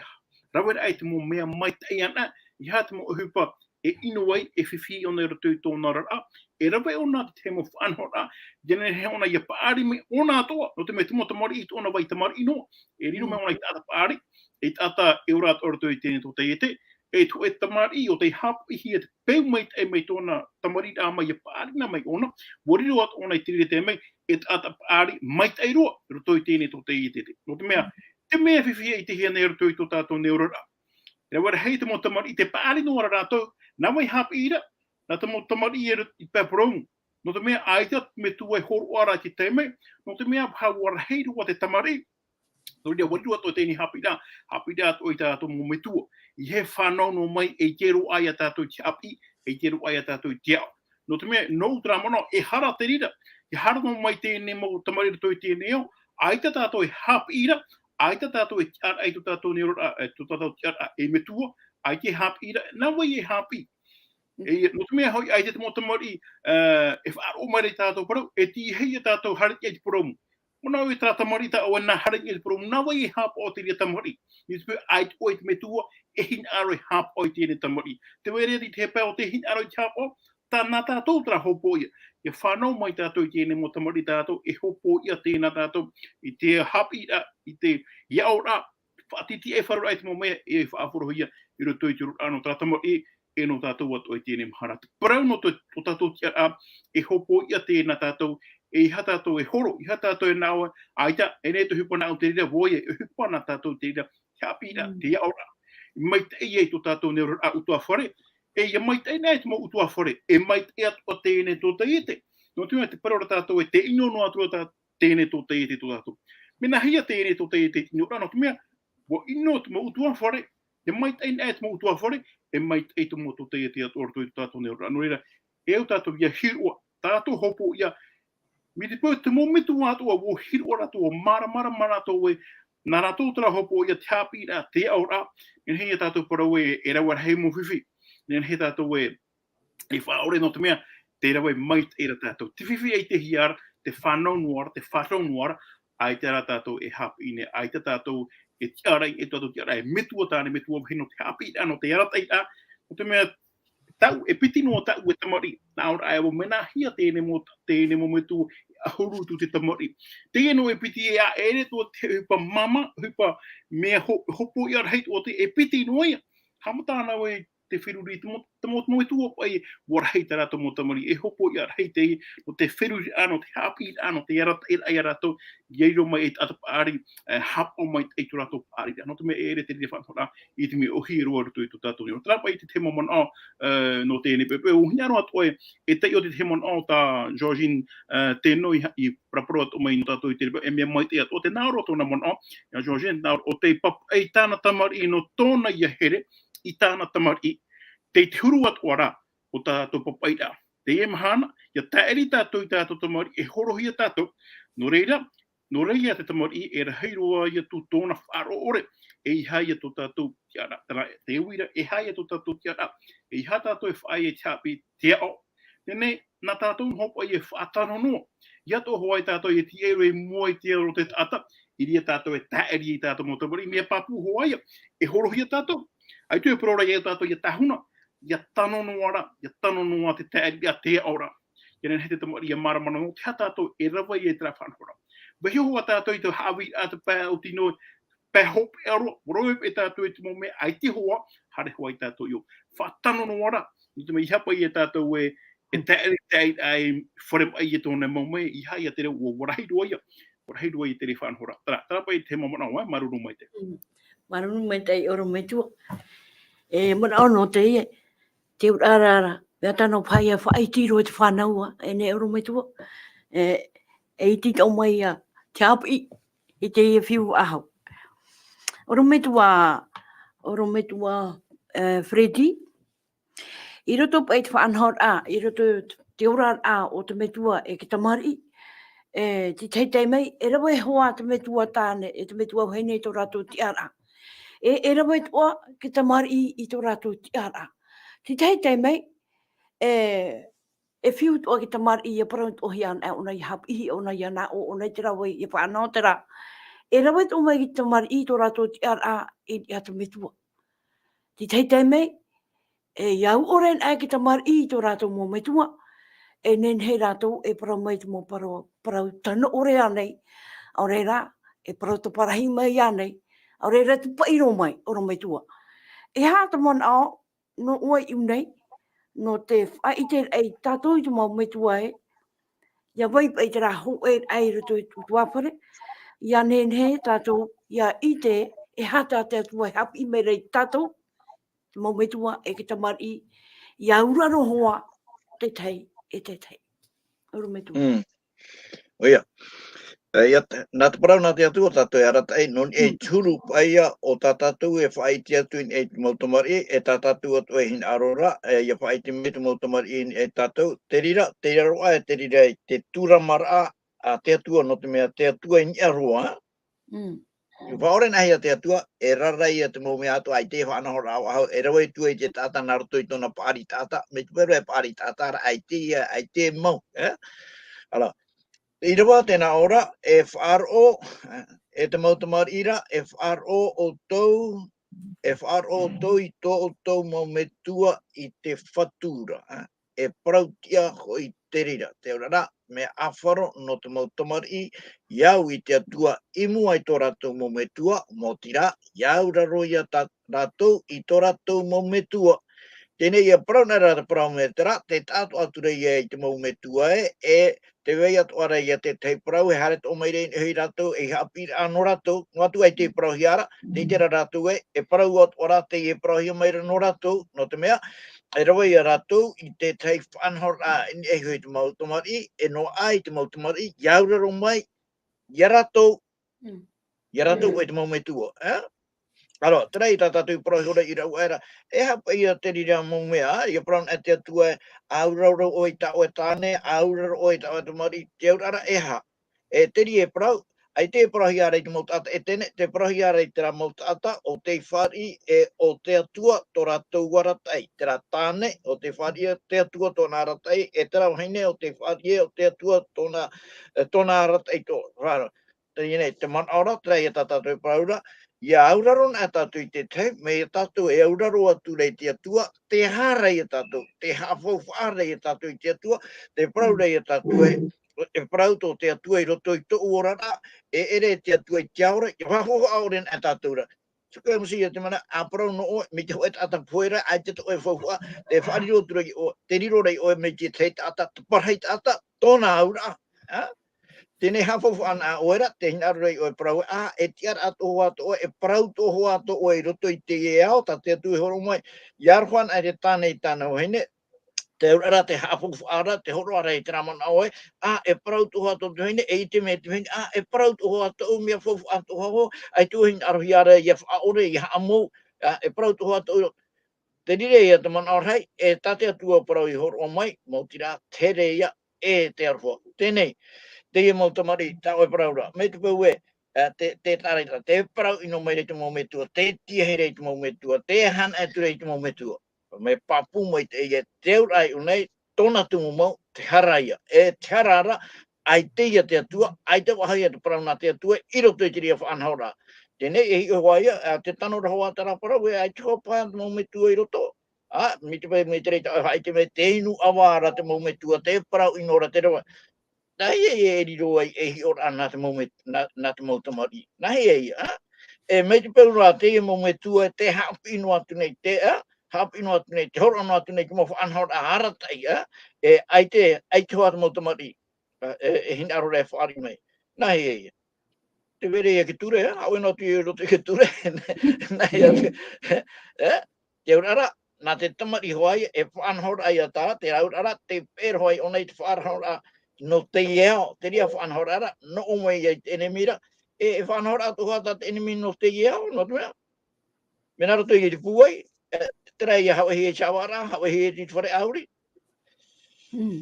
raveraʻa i te mau mea maitaʻi anaʻe, ʻeiaha te mau ʻohipa, e ʻino ai, e fifi ʻōna i roto i tōna oraraʻa, e rave ʻōna te tahi mau faʻanahoraʻa, ʻia nehenehe ʻōna ʻia paʻari mai ʻōna atoʻa, nō te mea te mau tamariʻi tōna vai tamariʻi noa, e riro mai ʻōna i taʻata paʻari, e taʻata e ora atoʻa i roto i teie nei tōtaiete, e te hōʻē tamariʻi ʻo tei haʻapiʻihia te peu maitaʻi mai tōna tamariʻiraʻa mai ʻia paʻari na mai ʻōna, ʻua riro atoʻa ʻōna i te reira mai, e taʻata paʻari maitaʻi roa, i roto i teie nei tōtaiete. Nō te mea, te mea fifi e ʻitehia nei i roto i tō tātou nei oraraʻa. E rave rahi te mau tamariʻi tē paʻari noa ra rātou, nā vai haʻapiʻi ra, nā te mau tamariʻi e ro-, i pae parau. Nō te mea, ʻaita te metua e hōroʻa ra i te taime, nō te mea, ʻua rahi roa te tamariʻi. Nō reira, ʻua riro atoʻa teie nei haʻapiʻiraʻa, haʻapiʻiraʻa atoʻa i tā tātou mau metua. ʻEiaha e fānau noa mai, e ʻite roa ia tātou i te haʻapiʻi, e ʻite roa ia tātou i te aʻo. Nō te mea, nō ʻō terā manaʻo, e hara te reira, e hara noa mai teie nei mau tamariʻi i roto i teie nei ao, ʻaita tātou e haʻapiʻi ra, ʻaita tātou e tiʻaraʻa i tō tātou nei oraraʻa, e tō tātou tiʻaraʻa, e metua, ʻaita e haʻapiʻi ra, nā vai e haʻapiʻi. E, nō te mea hoʻi, ʻaita te mau tamariʻi, e, e faʻaroʻo mai ra i tā tātou parau, e tīaʻi ia tātou haere i te purōmu. Manaʻo e terā tamariʻi tā ʻoe nā haere i te purōmu, nā vai e haʻapaʻo te reira tamariʻi. Nō te mea, ʻaita ʻoe te metua, e hinaʻaro e haʻapaʻo i teie nei tamariʻi. Tē vai ra i te pae ʻo tē hinaʻaro i te haʻapaʻo, tā, nā tātou terā hopoiʻa. ʻIa fānau mai tātou i teie nei mau tamariʻi tātou, e hopoiʻa teie nā tātou, i te haʻapiʻiraʻa, i te, i te aʻoraʻa, faʻatītīʻaifaro raʻa i te mau mea e faʻahorohia i roto i te oraraʻa nō terā tamariʻi, e nō tātou atoʻa i teie nei mahana. Te parau nō tō, tō tātou tiʻaraʻa, e hopoiʻa teie nā tātou, ʻeiaha tātou e horo, ʻeiaha tātou e nā ʻō, ʻaita, e nehenehe e ʻohipa nāʻu te reira, ʻoia, e ʻohipa nā tātou te reira, te haʻapiʻiraʻa, Mm. te aʻoraʻa. Maitaʻi ai tō tātou nei oraraʻa ʻutuāfare, e ʻia maitaʻi na te mau ʻutuāfare, e maitaʻi atoʻa teie nei tōtaiete. Nō te mea te parau ra tātou e tē ʻino noa atu ra tā teie nei tōtaiete tō tātou. Mea nāhea teie nei tōtaiete e ʻino ra, nō te mea, ʻua ʻino te mau ʻutuāfare, e maitaʻi na te mau ʻutuāfare, e maitaʻi te mau tōtaiete atoʻa i roto i tō tātou nei oraraʻa. Nō reira, e au tātou ʻia hiroʻa, tātou hopoiʻa, mai te peu te mau metua atoʻa, ʻua hiroʻa rātou, ʻua māramarama rātou ē, nā rātou terā hopoiʻa te haʻapiʻiraʻa, te aʻoraʻa, e nehenehe ia tātou parau ē, e rave rahi mau fifi, e nehenehe tātou ē, e faʻaʻore nō te mea, tē rave maitaʻi ra tātou. Te fifi e ʻitehia ra, tē fānau noa ra, tē fānau noa ra, ʻaita rā tātou e haʻapiʻi nei, ʻaita tātou e tiʻaraʻa, e tātou tiʻaraʻa, e metua tāne, metua vahine nō te haʻapiʻiraʻa, nō te arataʻiraʻa, nō te mea, tāʻu, e piti noa tāʻu e tamariʻi, nā ʻō ra e au, mea nāhea teie nei mau, teie nei mau metua, e ʻahuru atu te tamariʻi. Teie noa e piti e ʻaʻere atoʻa te ʻohipa māmā, ʻohipa mea ho-, hopoiʻa rahi atoʻa te, e piti noa ia. Haʻamata ana vau i te feruri, te mau, te mau, te mau metua paʻi, ʻua rahi tā rātou mau tamariʻi, e hopoiʻa rahi teie, nō te feruri, ā, nō te haʻapiʻiraʻa, nō te arataʻiraʻa ia rātou, ʻia riro mai e taʻata paʻari, e, haʻapaʻo maitaʻi tō rātou paʻari. Nō te mea e ʻere te reira faʻanahoraʻa, i te mea ʻōhie roa i roto i tō tātou nei. Terā paʻi te tahi mau manaʻo, e, nō teie nei poʻipoʻi, ʻua hinaʻaro atoʻa e, e taiʻo te tahi manaʻo tā Georgine, e, Teno i, i paraparau atoʻa mai nō tātou i te reira, e mea maitaʻi atoʻa te hinaʻaro tōna manaʻo, ia Georgine, nā, ʻo tei papaʻi tāna tamariʻi nō tōna ia here, i tāna tamariʻi, tei te huru atoʻa rā o tā tātou papaʻiraʻa. Teie mahana, ʻia tāʻiri tātou i tā tātou tamariʻi, e horohia tātou. Nō reira, nō reira te tamariʻi, e rahi roa ia tō tōna faʻaroʻo ʻore, ʻeiaha ia tō tātou tiʻaraʻa. Terā, te uira, ʻeiaha ia tō tātou tiʻaraʻa. ʻEiaha tātou e faʻaea i te haʻapiʻi, te aʻo. Teie nei, nā tātou noa paʻi e faʻatano noa. ʻIa atoʻa hoʻi tātou e tīaʻi roa i mua i te ao o te taʻata, i reira tātou e tāʻiri i tā tātou mau tamariʻi, mea pāpū hoʻi ia, e horohia tātou. ʻAita e parau ra ia tātou ʻia tāhuna, ʻia tano noa ra, ʻia tano noa te tāʻiri, ʻia te aʻo ra. ʻIa nehenehe te tamariʻi ʻia māramarama noa, te aha tātou e rave ai i terā faʻanahoraʻa. Vaiiho hoʻi tātou i te haʻavī, ā, te pae oti noa, pae hopeʻa roa, ʻua rave tātou i te mau mea, ʻaita hoʻi, haere hoʻi tātou i ʻō. Faʻatano noa ra, nō te mea ʻeiaha paʻi ia tātou e, e tāʻiri, tāʻiri, ʻaita e fare mai i tōna mau mea, ʻeiaha ia te reira, ʻua, ʻua rahi roa ia, ʻua rahi roa ia te reira faʻanahoraʻa. Terā, terā paʻi te mau manaʻo, ā, māuruuru maitaʻi. Mm. Māuruuru maitaʻi, ʻorometua. E, manaʻo nō teie, te ʻauraʻa ra, mea tano paʻi ʻia faʻaiti roa te fānau, ā, e nehenehe ʻorometua. E, e iti atoʻa mai ia te haʻapiʻi, i teie fifi faʻahou. ʻOrometua, ʻorometua, e, Freddy, i roto paʻi te faʻanahoraʻa, i roto te oraraʻa o te metua e te tamariʻi, e, te tahi taime, e rave hoʻi te metua tāne, e te metua vahine i tō rātou tiʻaraʻa. E, e rave atoʻa te tamariʻi i tō rātou tiʻaraʻa. Te tahi taime, e, e fiu atoʻa te tamariʻi ʻia parau atoʻahia ana ʻōna ʻia haʻapiʻi, ʻōna ʻia nā ʻō, ʻōna i te rave, ʻia faʻanaho terā. E rave atoʻa mai te tamariʻi i tō rātou tiʻaraʻa i, i te metua. Te tahi taime, E ia ʻore anaʻe te tamariʻi i tō rātou mau metua, e nehenehe rātou e parau mai te mau parau, parau tano ʻore ānei, ʻaore rā, e parau taparahi mai ānei, ʻaore rā te paʻiro mai, ʻorometua. E aha te manaʻo, nō ʻoe i ʻō nei, nō te faʻaʻite ai tātou i te mau metua ē, ia vai paʻi terā hōʻē i roto i te ʻutuāfare, ia nehenehe tātou, ia ʻite, e aha tā te Atua e haʻapiʻi mai ra ia tātou, te mau metua e te tamariʻi, ia auraro hoʻi te tahi e te tahi. ʻOrometua. Mm. ʻOia. E, ia te, nā te parau nā te Atua tātou e arataʻi, nō niʻa i te huru paʻi ïa o tā tātou e faʻaʻite atu i niʻa i te mau tamariʻi, e tā tātou atoʻa e hinaʻaro ra, e, ia faʻaʻite mai te mau tamariʻi i niʻa ia tātou, te reira, te reira roa, e te reira i te tūramaraʻa a te Atua, nō te mea te Atua i niʻa roa, Mm. I faʻaora anaʻe ia te Atua, e rara ia te mau mea atoʻa, ʻaita e faʻanahoraʻa faʻahou, e rave atu ai te taʻata nā roto i tōna paʻari taʻata, mai te peu ra e paʻari taʻata ra, ʻaita ia, ʻaita e mau, e? Ara, i rave atu nā ʻō ra, e faʻaroʻo, e te mau tamariʻi ra, e faʻaroʻo ʻoutou, e faʻaroʻo ʻoutou i tō ʻoutou mau metua i te Fatu ra, e? E parau tiʻa hoʻi te reira, te auraʻa ra, mea ʻāfaro nō te mau tamariʻi, ia au i te Atua i mua i tō rātou mau metua, maoti rā, ia auraro ia tā rātou i tō rātou mau metua. Teie nei ia parau anaʻe ra te parau mai terā, tē taʻa atoʻa atu ra ia i te mau metua ē, e tē vai atoʻa ra ia te tahi parau, e haere atoʻa mai ra i niʻa iho ia rātou, ei haʻapiʻiraʻa nō rātou, noa atu ai te parauhia ra, tē ʻite ra rātou ē, e parau atoʻa ra teie e parauhia mai ra nō rātou, nō te mea, e rave ia rātou i te tahi faʻanahoraʻa i niʻa iho i te mau tamariʻi, e noaʻa i te mau tamariʻi, ia auraro mai, ia rātou, Mm. ia rātou hoʻi te mau metua, e? Ara, terā ia tā tātou i parau iho ra i rāua ra, e aha paʻi ia te reira mau mea, ia parau anaʻe te Atua, e auraro ʻoe i tā ʻoe tāne, auraro ʻoe i tā ʻoe tamariʻi, te auraʻa ra e aha? E te reira e parau, ʻaita e parauhia ra i te mau taʻata e teie, tē parauhia ra i terā mau taʻata, ʻo tei fāriʻi e ʻo te Atua tō rātou arataʻi, terā tāne, ʻo tei fāriʻi e te Atua tōna arataʻi, e terā vahine, ʻo tei fāriʻi e ʻo te Atua tōna, e, tōna arataʻi tō, rā, teie nei, te manaʻo ra, terā ia tā tātou e parau ra, ia auraro anaʻe tātou i te tahi, mai ia tātou e auraro atu ra i te Atua, tē aha ra ia tātou, tē haʻafaufaʻa ra ia tātou i te Atua, tē parau ra ia tātou e, e parau tō te Atua i roto i tōʻu oraraʻa, e ʻere te Atua i te ao ra, ia faʻafaufaʻa ʻore anaʻe tātou ra. Tuku e Mōsese ia te manaʻo, ʻa parau nō ʻoe, mai te hōʻē taʻata pohe ra, ʻaita atoʻa e faufaʻa, tē faʻariro atu ra ia ʻoe, tē riro ra ia ʻoe mai te tahi taʻata, te parahi taʻata, tōna auraʻa, ā? Teie nei haʻafaufaʻa anaʻe ʻoe ra, tē hinaʻaro ra ia ʻoe e parau, ā, e tiʻaraʻa atoʻa hoʻi atoʻa, e parau atoʻa hoʻi atoʻa i roto i teie ao, tā te Atua e hōroʻa mai, ia aroha anaʻe te tāne i tāna vahine, te auraʻa ra, tē haʻafaufaʻa ra, tē hōroʻa ra i terā manaʻo ē, ā, e parau atoʻa hoʻi atoʻa te vahine, e ʻite mai te vahine, ā, e parau atoʻa hoʻi atoʻa, mea faufaʻa atoʻa hoʻi, ʻaita e hinaʻarohia ra ia faʻaʻore, ia haʻamou, ā, e parau atoʻa hoʻi atoʻa, te reira ia te manaʻo rahi, e tā te Atua parau i hōroʻa mai, maoti rā, te here ia, e te aroha. Teie nei, teie mau tamariʻi, tā ʻoe e parau ra, mai te peu ē, ā, te, te tāreita, tē parau ʻino mai ra i te mau metua, tē tiahi ra i te mau metua, tē aha atu ra i te mau metua. Mea pāpū maitaʻi ē, te auraʻa i ʻō nei, tōna tumu mau, te hara ia. E te hara ra, ʻaita ia te Atua, ʻaita faʻahou ia te parau nā te Atua, i roto i te reira faʻanahoraʻa. Teie nei, e hiʻo hoʻi ia, ā, tē tano ra hoʻi terā parau, e ʻaita hoʻi paha te mau metua i roto. Ā, mai te peu, mai te reira, ʻaita e faʻaʻite mai, tē inu ʻava ra te mau metua, tē parau ʻino ra te rave. Nā hea ia e riro ai ei hiʻoraʻa nā te mau met-, nā, nā te mau tamariʻi? Nā hea ia, ā? E mai te peu ra, teie mau metua, tē haʻapiʻi noa atu nei, tē, ā? Haʻapiʻi noa atu nei, tē hōroʻa noa atu nei, te mau faʻanahoraʻa arataʻi, ā? E, ʻaita, ʻaita hoʻi te mau tamariʻi, ā, e, e hinaʻaro ra e fāriʻi mai. Nā hea ia? Tē vai ra ia te ture, ā? Haʻaue noa atu i roto i te ture. Nā hea te, ā? Te auraʻa ra, nā te tamariʻi hoʻi ia, e faʻanahoraʻa ia tā, te auraʻa ra, tē peʻe ra hoʻi ʻōna i te faʻanahoraʻa nō teie ao, te reira faʻanahoraʻa ra, noʻo mai ia i te ʻenemi ra, e, e faʻanahoraʻa atoʻa hoʻi tā te ʻenemi nō teie ao, nō te mea, mea nā roto i te pūai, e, terā ia Hawaiʻi e te ʻāvaʻaraʻa, Hawaiʻi e te fare ʻāuri. Mm.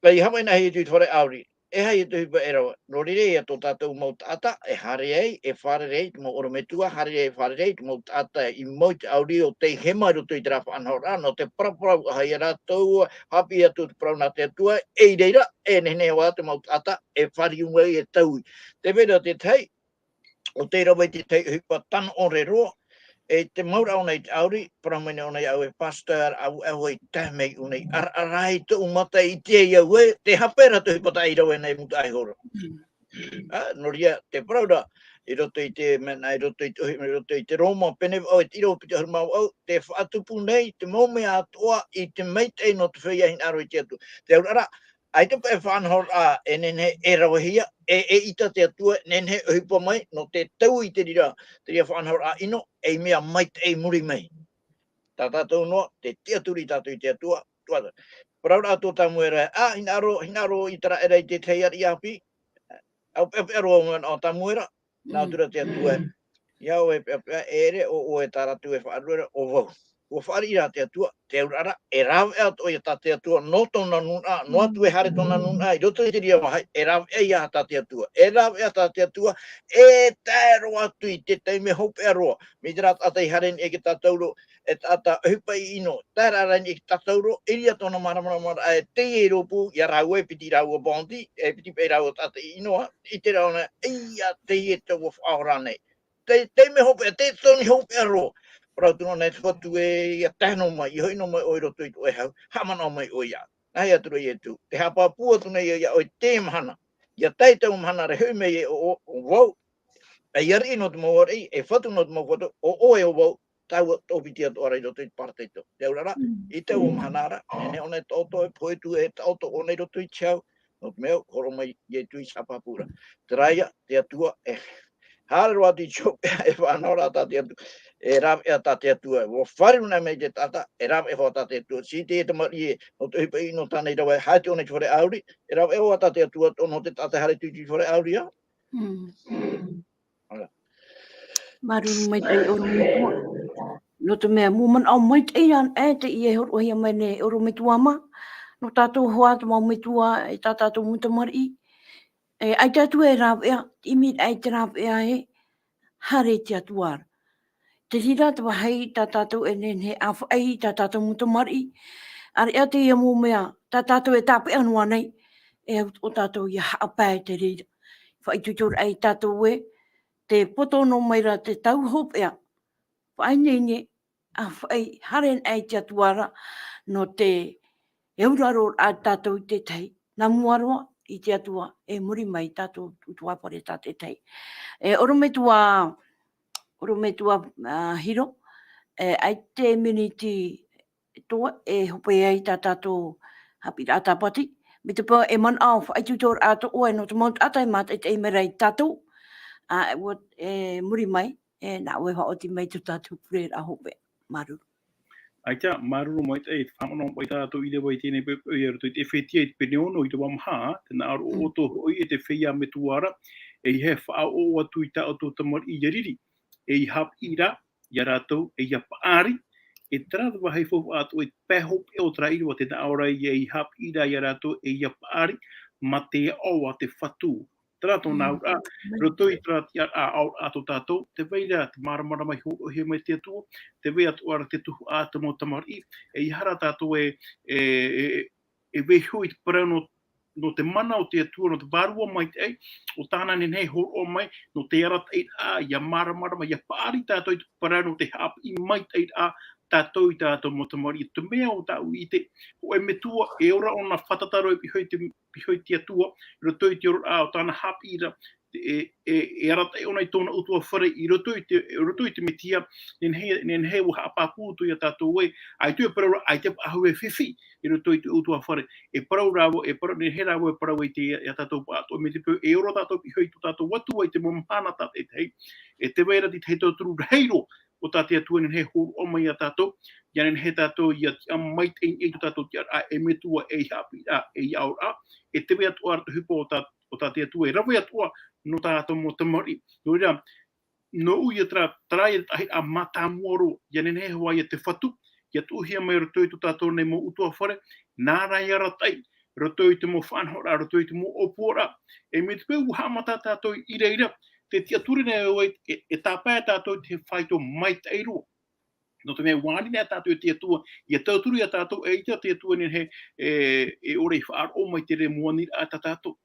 Mai Hawaiʻi nā hea i te fare ʻāuri. E aha ia te ʻohipa e rave? Nō reira ia tō tātou mau taʻata, e haere ai, e fārerei ai te mau ʻorometua, haere ai, e fārerei ai te mau taʻata i mau i te ʻāuri ʻo tei hema i roto i terā faʻanahoraʻa, nō te paraparau ʻaha ia rātou, haʻapiʻi atu te parau nā te Atua, e i reira, e nehenehe hoʻi te mau taʻata, e fāriu mai, e taui. Tē vai ra te tahi, ʻo tē rave i te tahi ʻohipa tano ʻore roa, e te mau ra ʻōna i te ʻauri, parau mai nei ʻōna iāʻu e pastor, ʻaua, ʻaua e tae mai ʻōna i ʻaraʻara ai tōʻu mata i te ai au e, te hape ra te ʻohipa tāʻu i rave nei i mūtaʻa iho ra. Ā, nō reira, te parau ra, i roto i te mea, i roto i te ʻohi-, i roto i te Roma, pene vaʻu e te ʻīrava piti ʻahuru mā vaʻu, te faʻatupu nei, te mau mea atoʻa i te maitaʻi nō te feiā hinaʻaro i te Atua. Te auraʻa ra, ʻaita paʻi faʻanahoraʻa e nehenehe e ravehia, e, eʻita te Atua, nehenehe e ʻohipa mai, nō te tau i te reira, te reira faʻanahoraʻa ʻino, ei mea maitaʻi i muri mai. Tā tātou noa, te tiʻaturi tātou i te Atua, tua. Parau ra tō Tamuera, ā, hinaʻaro, hinaʻaro i terā ʻēraʻa i te tahi ariʻi ʻāpī, ʻapeʻapeʻa roa manaʻo Tamuera, nā atu ra te Atua, ʻia ʻoe peʻapeʻa, e ʻere ʻo ʻoe tā rātou e faʻaruʻe ra, ʻo vau. ʻUa fāriʻi rā te Atua, te auraʻa ra, e rāveʻa atoʻa ia tā te Atua, nō tōna nūnaʻa, noa atu e haere tōna nūnaʻa, i roto i te reira vāhi, e rāveʻa ia tā te Atua, e rāveʻa tā te Atua, e tae roa atu i te taime hopeʻa roa, mai terā taʻata i haere nei e te tātauro, e taʻata ʻohipa ʻino, tae ra rānei e te tātauro, i reira tōna māramarama ra, e teie i rōpū, ia rāua e piti rāua bondi, e piti paʻi rāua taʻata ʻino, ā, i te rā ʻōna, ia teie taua faʻaora nei. Te, te mea hopeʻa, te toni hopeʻa roa. Parau atu noa nei te Fatu ē, ia tae noa mai, ia hoʻi noa mai ʻoe i roto i tō ʻoe hau, haʻamanaʻo mai ʻoe iāʻu. Nā hea atu ra Ietu, te haʻapāpū atu nei ia, ia ʻoe te mahana. Ia tae taua mahana ra e hoʻi mai e ʻo, ʻo, ʻo vau, ei ariʻi nō te mau ariʻi, ei Fatu nō te mau Fatu, ʻo ʻoe ʻo vau, tāua tō piti atoʻa ra i roto i te parataito. Te auraʻa ra, i taua mahana ra, e nehenehe ʻōna e taʻoto, e pohe atu e taʻoto ʻōna i roto i te hau, nō te mea, hōroʻa mai Ietu i te haʻapāpū ra. Terā ia, te Atua, e haere roa atu i te hopeʻa, e faʻanahoraʻa tā te Atua, e rāveʻa tā te Atua, ʻua fāriʻi anaʻe mai te taʻata, e rāveʻa hoʻi tā te Atua, tei te tamariʻi ē, nō te ʻohipa ʻino tāna i rave, haere atu ʻōna i te fare ʻāuri, e rāveʻa hoʻi tā te Atua, tō noa te taʻata e haere atu i te fare ʻāuri, ā? Māuruuru maitaʻi ʻorometua. Nō te mea, mau manaʻo maitaʻi anaʻe teie e hōroʻahia mai nei e ʻorometua mā. Nō tātou hoʻi te mau metua, e tā tātou mau tamariʻi. E, ʻaita atu e rāveʻa, ʻimi ai te rāveʻa ē, haere i te Atua ra. Te reira te vāhi tā tātou e nehenehe ʻāfaʻi i tā tātou mau tamariʻi. ʻĀreʻa teie mau mea, tā tātou e tāpeʻa noa nei, e au tō tātou ʻia haʻapae te reira. Faʻaitoitoraʻa ia tātou ē, tē poto noa mai ra te tau hopeʻa. Faʻaineine, ʻāfaʻi, haere anaʻe i te Atua ra, nō te auraro ra tātou i te tahi, nā mua roa i te Atua, e muri mai tātou utuāfare tā te tahi. E ʻorometua, ʻorometua, ā, Hiro, e, ʻaita e miniti toa, e hope ai tā tātou haʻapiʻiraʻa tāpati, mai te peu e manaʻo faʻaitoitoraʻa atoʻa ē nō te mau taʻata e mātaʻitaʻi mai ra ia tātou, ā, ʻua, e muri mai, e, nā ʻoe e faʻaoti mai tō tātou pureraʻa hopeʻa. Māuruuru. ʻAita, māuruuru maitaʻi, e faʻamanamana mai tātou i te vai i teie nei poʻipoʻi, i roto i te Efetia i te pene ono, ʻīrava maha, tē nā ʻō ra, ʻo ʻoutou hoʻi e te feiā metua ra, ʻeiaha e faʻaʻoʻo atu i tā ʻoutou tamariʻi ʻia riri, ʻeiaha haʻapiʻi ra, ia rātou, ʻeiaha paʻari, e terā te vāhi faufaʻa atoʻa i te pae hopeʻa o terā ʻīrava, tē nā ʻō ra, ʻeiaha haʻapiʻi ra ia rātou, ʻeiaha paʻari, mā te aʻo a te Fatu. Terā tōna auraʻa, i roto i terā tiʻaraʻa auraʻa tō tātou, tē vai ra te māramarama i hōroʻahia mai te Atua, tē vai atoʻa ra te tuhaʻa a te mau tamariʻi, ʻeiaha rā tātou e, e, e, e vaiiho i te parau nō, nō te mana o te Atua, nō te Vārua Maitaʻi, ʻo tāna nehenehe e hōroʻa mai, nō te arataʻiraʻa, ʻia māramarama, ʻia paʻari tātou i te parau nō te haʻapiʻi maitaʻiraʻa, tātou i tā tātou mau tamariʻi, te mea ʻo tāʻu i ʻite, hōʻē metua, e ora ʻōna fātata roa i pihaʻi i te, pihaʻi i te Atua, i roto i te oraraʻa o tāna haʻapiʻiraʻa, e, e, e arataʻi ʻōna i tōna ʻutuāfare, i roto i te, i roto i te Mesia, nehenehe, nehenehe ʻua haʻapāpū atu ia tātou ē, ʻaita e parau ra, ʻaita e faʻahou e fifi, i roto i te ʻutuāfare, e parau rāua, e parau, nehenehe rāua e parau i te, ia tātou pāʻatoʻa, mai te peu, e ora tātou i pihaʻi i tō tātou Atua i te mau mahana tātaʻitahi, e tē vai ra te tahi tauturu rahi roa, ʻo tā te Atua nehenehe e hōroʻa mai ia tātou, ʻia nehenehe tātou ʻia tiʻa maitaʻi i tō tātou tiʻaraʻa, ei metua, ei haʻapiʻiraʻa, ei aʻoraʻa, e tē vai atoʻa ra te ʻohipa o tā, o tā te Atua, e rave atoʻa nō tā tātou mau tamariʻi. Nō reira, nōʻu ia terā, terā ia te tahi a mātāmua roa, ʻia nehenehe hoʻi ia te Fatu, ʻia tuʻuhia mai roto i tō tātou nei mau ʻutuāfare, nā reira ia arataʻi, roto i te mau faʻanahoraʻa, roto i te mau ʻōpuaraʻa. E mai te peu ʻua haʻamata tātou i reira, tē tiʻaturi nei ʻoe, e, e tāpae tātou i te fāito maitaʻi roa. Nō te mea ʻua ani nei tātou e te Atua, ʻia tauturu ia tātou, eʻita te Atua nehenehe, e, e ʻore i faʻaroʻo mai te reira mau aniraʻa tā tātou.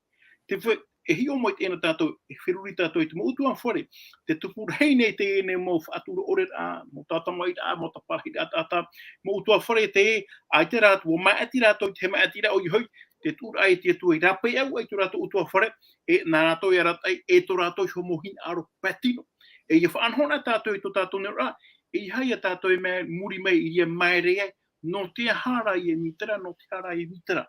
Te fai, e hiʻo mai teie nei tātou, e feruri tātou i te mau ʻutuāfare, te tupu rahi nei teie nei mau faʻatura ʻore rā, mau tātamaʻi rā, mau tāparahi rā, tātā, mau ʻutuāfare te, ʻaita rātou, ʻua maʻiti rātou, te maʻiti rā ʻoia hoʻi, te tuʻu raʻa e te Atua i rāpae au ai tō rātou ʻutuāfare, e nā rātou e arataʻi, e tō rātou iho mau hinaʻaro pae tino. E ʻia faʻanahonaʻa tātou i tō tātou nei oraraʻa, e ʻeiaha ia tātou e mea muri mai, i ʻia maere ai, nō te aha rā ʻia mītera, nō te aha rā ʻia mītera.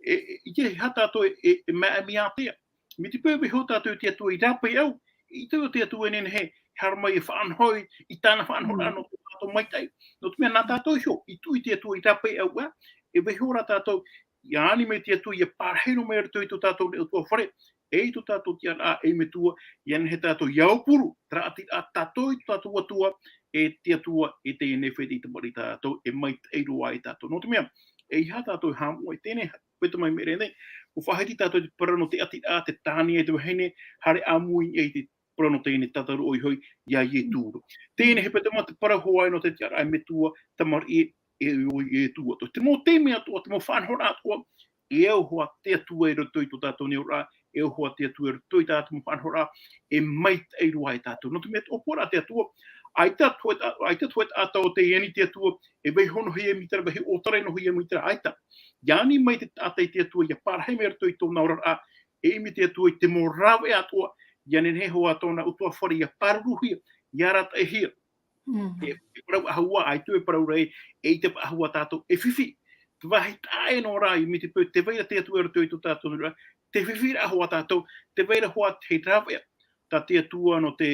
E, e, ʻeiaha tātou e, e, e maʻa mea ātea. Mai te peu e vaiiho tātou i te Atua i rāpae au, ʻaita te Atua e nehenehe, e haere mai e faʻanaho i, i tāna faʻanahoraʻa nō tō tātou maitaʻi. Nō te mea nā tātou iho, i tuʻu i te Atua i rāpae au ā, e vaiiho rā tātou, ʻia ani mai te Atua, ʻia parahi roa mai i roto i tō tātou nei ʻutuāfare, e i tō tātou tiʻaraʻa, e metua, ʻia nehenehe tātou ʻia aupuru, terā ʻati rā tātou i tō tātou Atua, e te Atua, e teie nei fētiʻi tamariʻi tātou, e maitaʻi roa ia tātou. Nō te mea, e ʻeiaha tātou e haʻamoʻe i teie nei, peta mai i maʻiri nei, ʻua faʻahiti tātou i te parau nō te ʻati rā, te tāne e te vahine, haere ʻāmui i te parau nō teie nei tātaru ʻoia hoʻi, iā Ietu. Teie nei hepetoma te parau hoʻi nō te tiʻaraʻa e metua, tamariʻi, e ʻo Ietu atoʻa. Te mau taime atoʻa, te mau faʻanahoraʻa atoʻa, e au hoʻi te Atua i roto i tō tātou nei oraraʻa, e au hoʻi te Atua i roto i tā tātou mau faʻanahoraʻa, e maitaʻi roa ia tātou. Nō te mea ʻoia rā te Atua, ʻaita te hōʻē, ʻaita te hōʻē taʻata ʻo tē ani i te Atua, e vaiiho noa ʻia mītera, vaiiho ʻōtare noa ʻia mītera, ʻaita. ʻIa ani mai te taʻata i te Atua, ʻia parahi mai i roto i tōna oraraʻa, e ʻimi te Atua i te mau rāveʻa atoʻa, ʻia nehenehe hoʻi tōna ʻutuāfare ʻia pāruruhia, ʻia arataʻihia. Mm. E, e parau faʻahou ā, ʻaita e parau ra ē, eʻita faʻahou ā tātou, e fifi. Te vāhi taʻa ʻē noa rā, mai te peu tē vai ra te Atua i roto i tō tātou nei oraraʻa, te fifi ra hoʻi tātou, tē vai ra hoʻi te rāveʻa tā te Atua nō te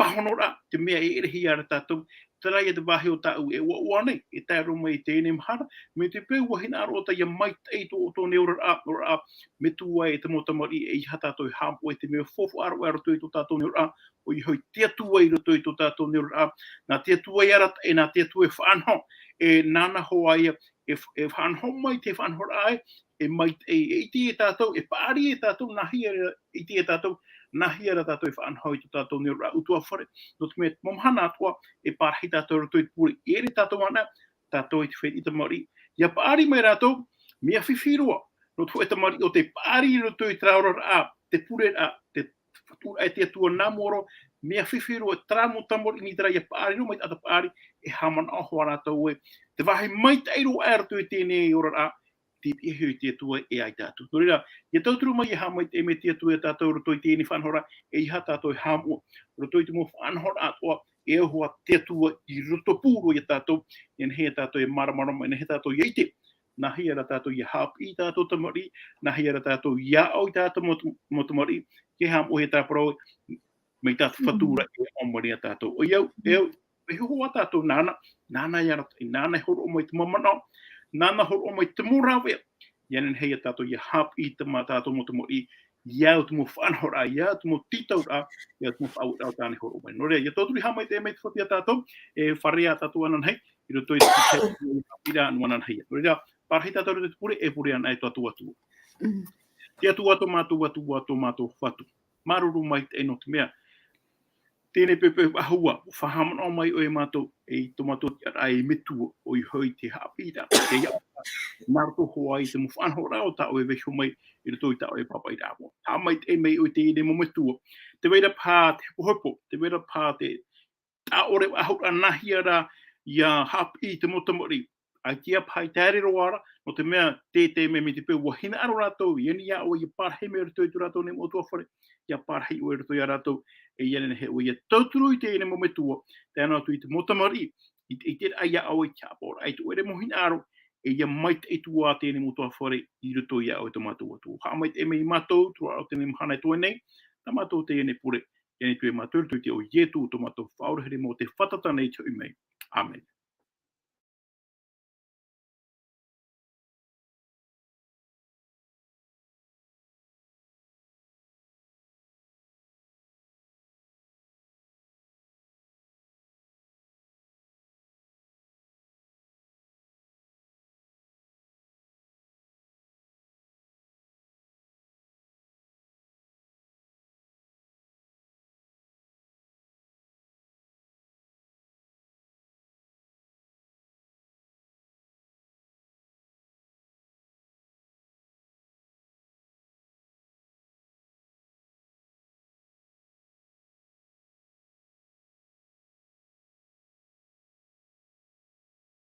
pāhonoraʻa, te mea e ʻere hia ra tātou, terā ia te vāhi o tāʻu e ʻoaʻoa nei, e tae roa mai i teie nei mahana, mai te peu ʻua hinaʻaro ʻoutou ʻia maitaʻi i tō, tō nei oraraʻa, oraraʻa, metua e te mau tamariʻi, e ʻeiaha tātou e haʻamoʻe i te mea faufaʻa roa i roto i tō tātou nei oraraʻa, ʻoia hoʻi te Atua i roto i tō tātou nei oraraʻa, nā te Atua e arataʻi, nā te Atua e faʻanaho, e nāna hoʻi ia, e, e faʻanaho mai te faʻanahoraʻa ē, e maitaʻi, e ʻite ia tātou, e paʻari ia tātou, nā hea, ʻite ia tātou, nā hea rā tātou e faʻanaho i tō tātou nei oraraʻa ʻutuāfare. Nō te mea, mau mahana atoʻa, e parahi tātou i roto i te pure, e ʻere tātou ana, tātou i te fētiʻi tamariʻi. ʻIa paʻari mai rātou, mea fifi roa, nō te hōʻē tamariʻi ʻo tē paʻari i roto i terā oraraʻa, te pureraʻa, te tuʻu raʻa e te Atua nā mua roa, mea fifi roa, terā mau tamariʻi nei terā ʻia paʻari roa mai te taʻata paʻari, e haʻamanaʻo hoʻi rātou ē, te vāhi maitaʻi roa i roto i teie nei oraraʻa, tei pihaʻi iho i te Atua e ai tātou. Nō reira, ʻia tauturu mai, ʻia haʻamaitaʻi mai te Atua ia tātou i roto i teie nei faʻanahoraʻa, e ʻeiaha tātou e haʻamoʻe, i roto i te mau faʻanahoraʻa atoʻa, e au hoʻi te Atua i rotopū roa ia tātou, ʻia nehenehe tātou e māramarama, ʻia nehenehe tātou ʻia ʻite, nā hea rā tātou ʻia haʻapiʻi i tā tātou tamariʻi, nā hea rā tātou ʻia aʻo i tā tātou mau, mau tamariʻi, ʻia haʻamoʻehia terā parau, mai tā te Fatu ra e aʻo mai ra ia tātou. ʻOia au, e au, e hōhoʻa tātou nāna, nāna e arataʻi, nāna e hōroʻa mai te mau manaʻo, nāna e hōroʻa mai te mau rāveʻa, ʻia nehenehe ia tātou ʻia haʻapiʻi i tā tātou mau tamariʻi, ʻia au te mau faʻanahoraʻa, ʻia au te mau tītauraʻa, ʻia au te mau faʻaueraʻa o tāna e hōroʻa mai. Nō reira, ʻia tauturu ʻia haʻamaitaʻi mai te Fatu ia tātou, e fāreia tātou ananahi, i roto i te haʻapiʻiraʻa nō ananahi. Nō reira, parahi tātou i roto i te pure, e pure ana e tō tātou Atua. Mm. Te Atua tō mātou Atua, tō mātou Fatu. Māuruuru maitaʻi nō te mea, teie nei poʻipoʻi faʻahou ā, ʻua faʻahaʻamanaʻo mai ʻoe ia mātou, e i tō mātou tiʻaraʻa e Metua, ʻoia hoʻi te haʻapiʻiraʻa, te aʻoraʻa, nā roto hoʻi i te mau faʻanahoraʻa o tā ʻoe e vaiiho mai i roto i tā ʻoe e pāpaʻiraʻa mau. Haʻamaitaʻi mai ʻoe i teie nei mau metua. Tē vai ra paha te hepohepo, tē vai ra paha te taʻa ʻore faʻahou ra, nā hea rā ʻia haʻapiʻi i te mau tamariʻi. ʻAita paha i te haere roa ra, nō te mea, te, te mea mai te peu ʻua hinaʻaro rātou, ʻia ani iā ʻoe ʻia parahi mai i roto i tō rātou nei mau ʻutuāfare, ʻia parahi ʻoe i roto iā rātou, e ʻia nehenehe ʻoe ʻia tauturu i teie nei mau metua, tae noa atu i te mau tamariʻi, i te, i te ʻiteraʻa iā ʻoe, i te haʻapaʻoraʻa i tō ʻoe mau hinaʻaro, e ʻia maitaʻi atu ā teie nei mau ʻutuāfare i roto iā ʻoe tō mātou Atua. Haʻamaitaʻi mai ia mātou, i te roaraʻa o teie nei mahana e toe nei, tā mātou teie nei pure, ʻia ani atu ia mātou i roto i te iʻoa o Ietu, tō mātou Faʻaora Here Moʻa, tē fātata nei i te hoʻi mai. ʻĀmene.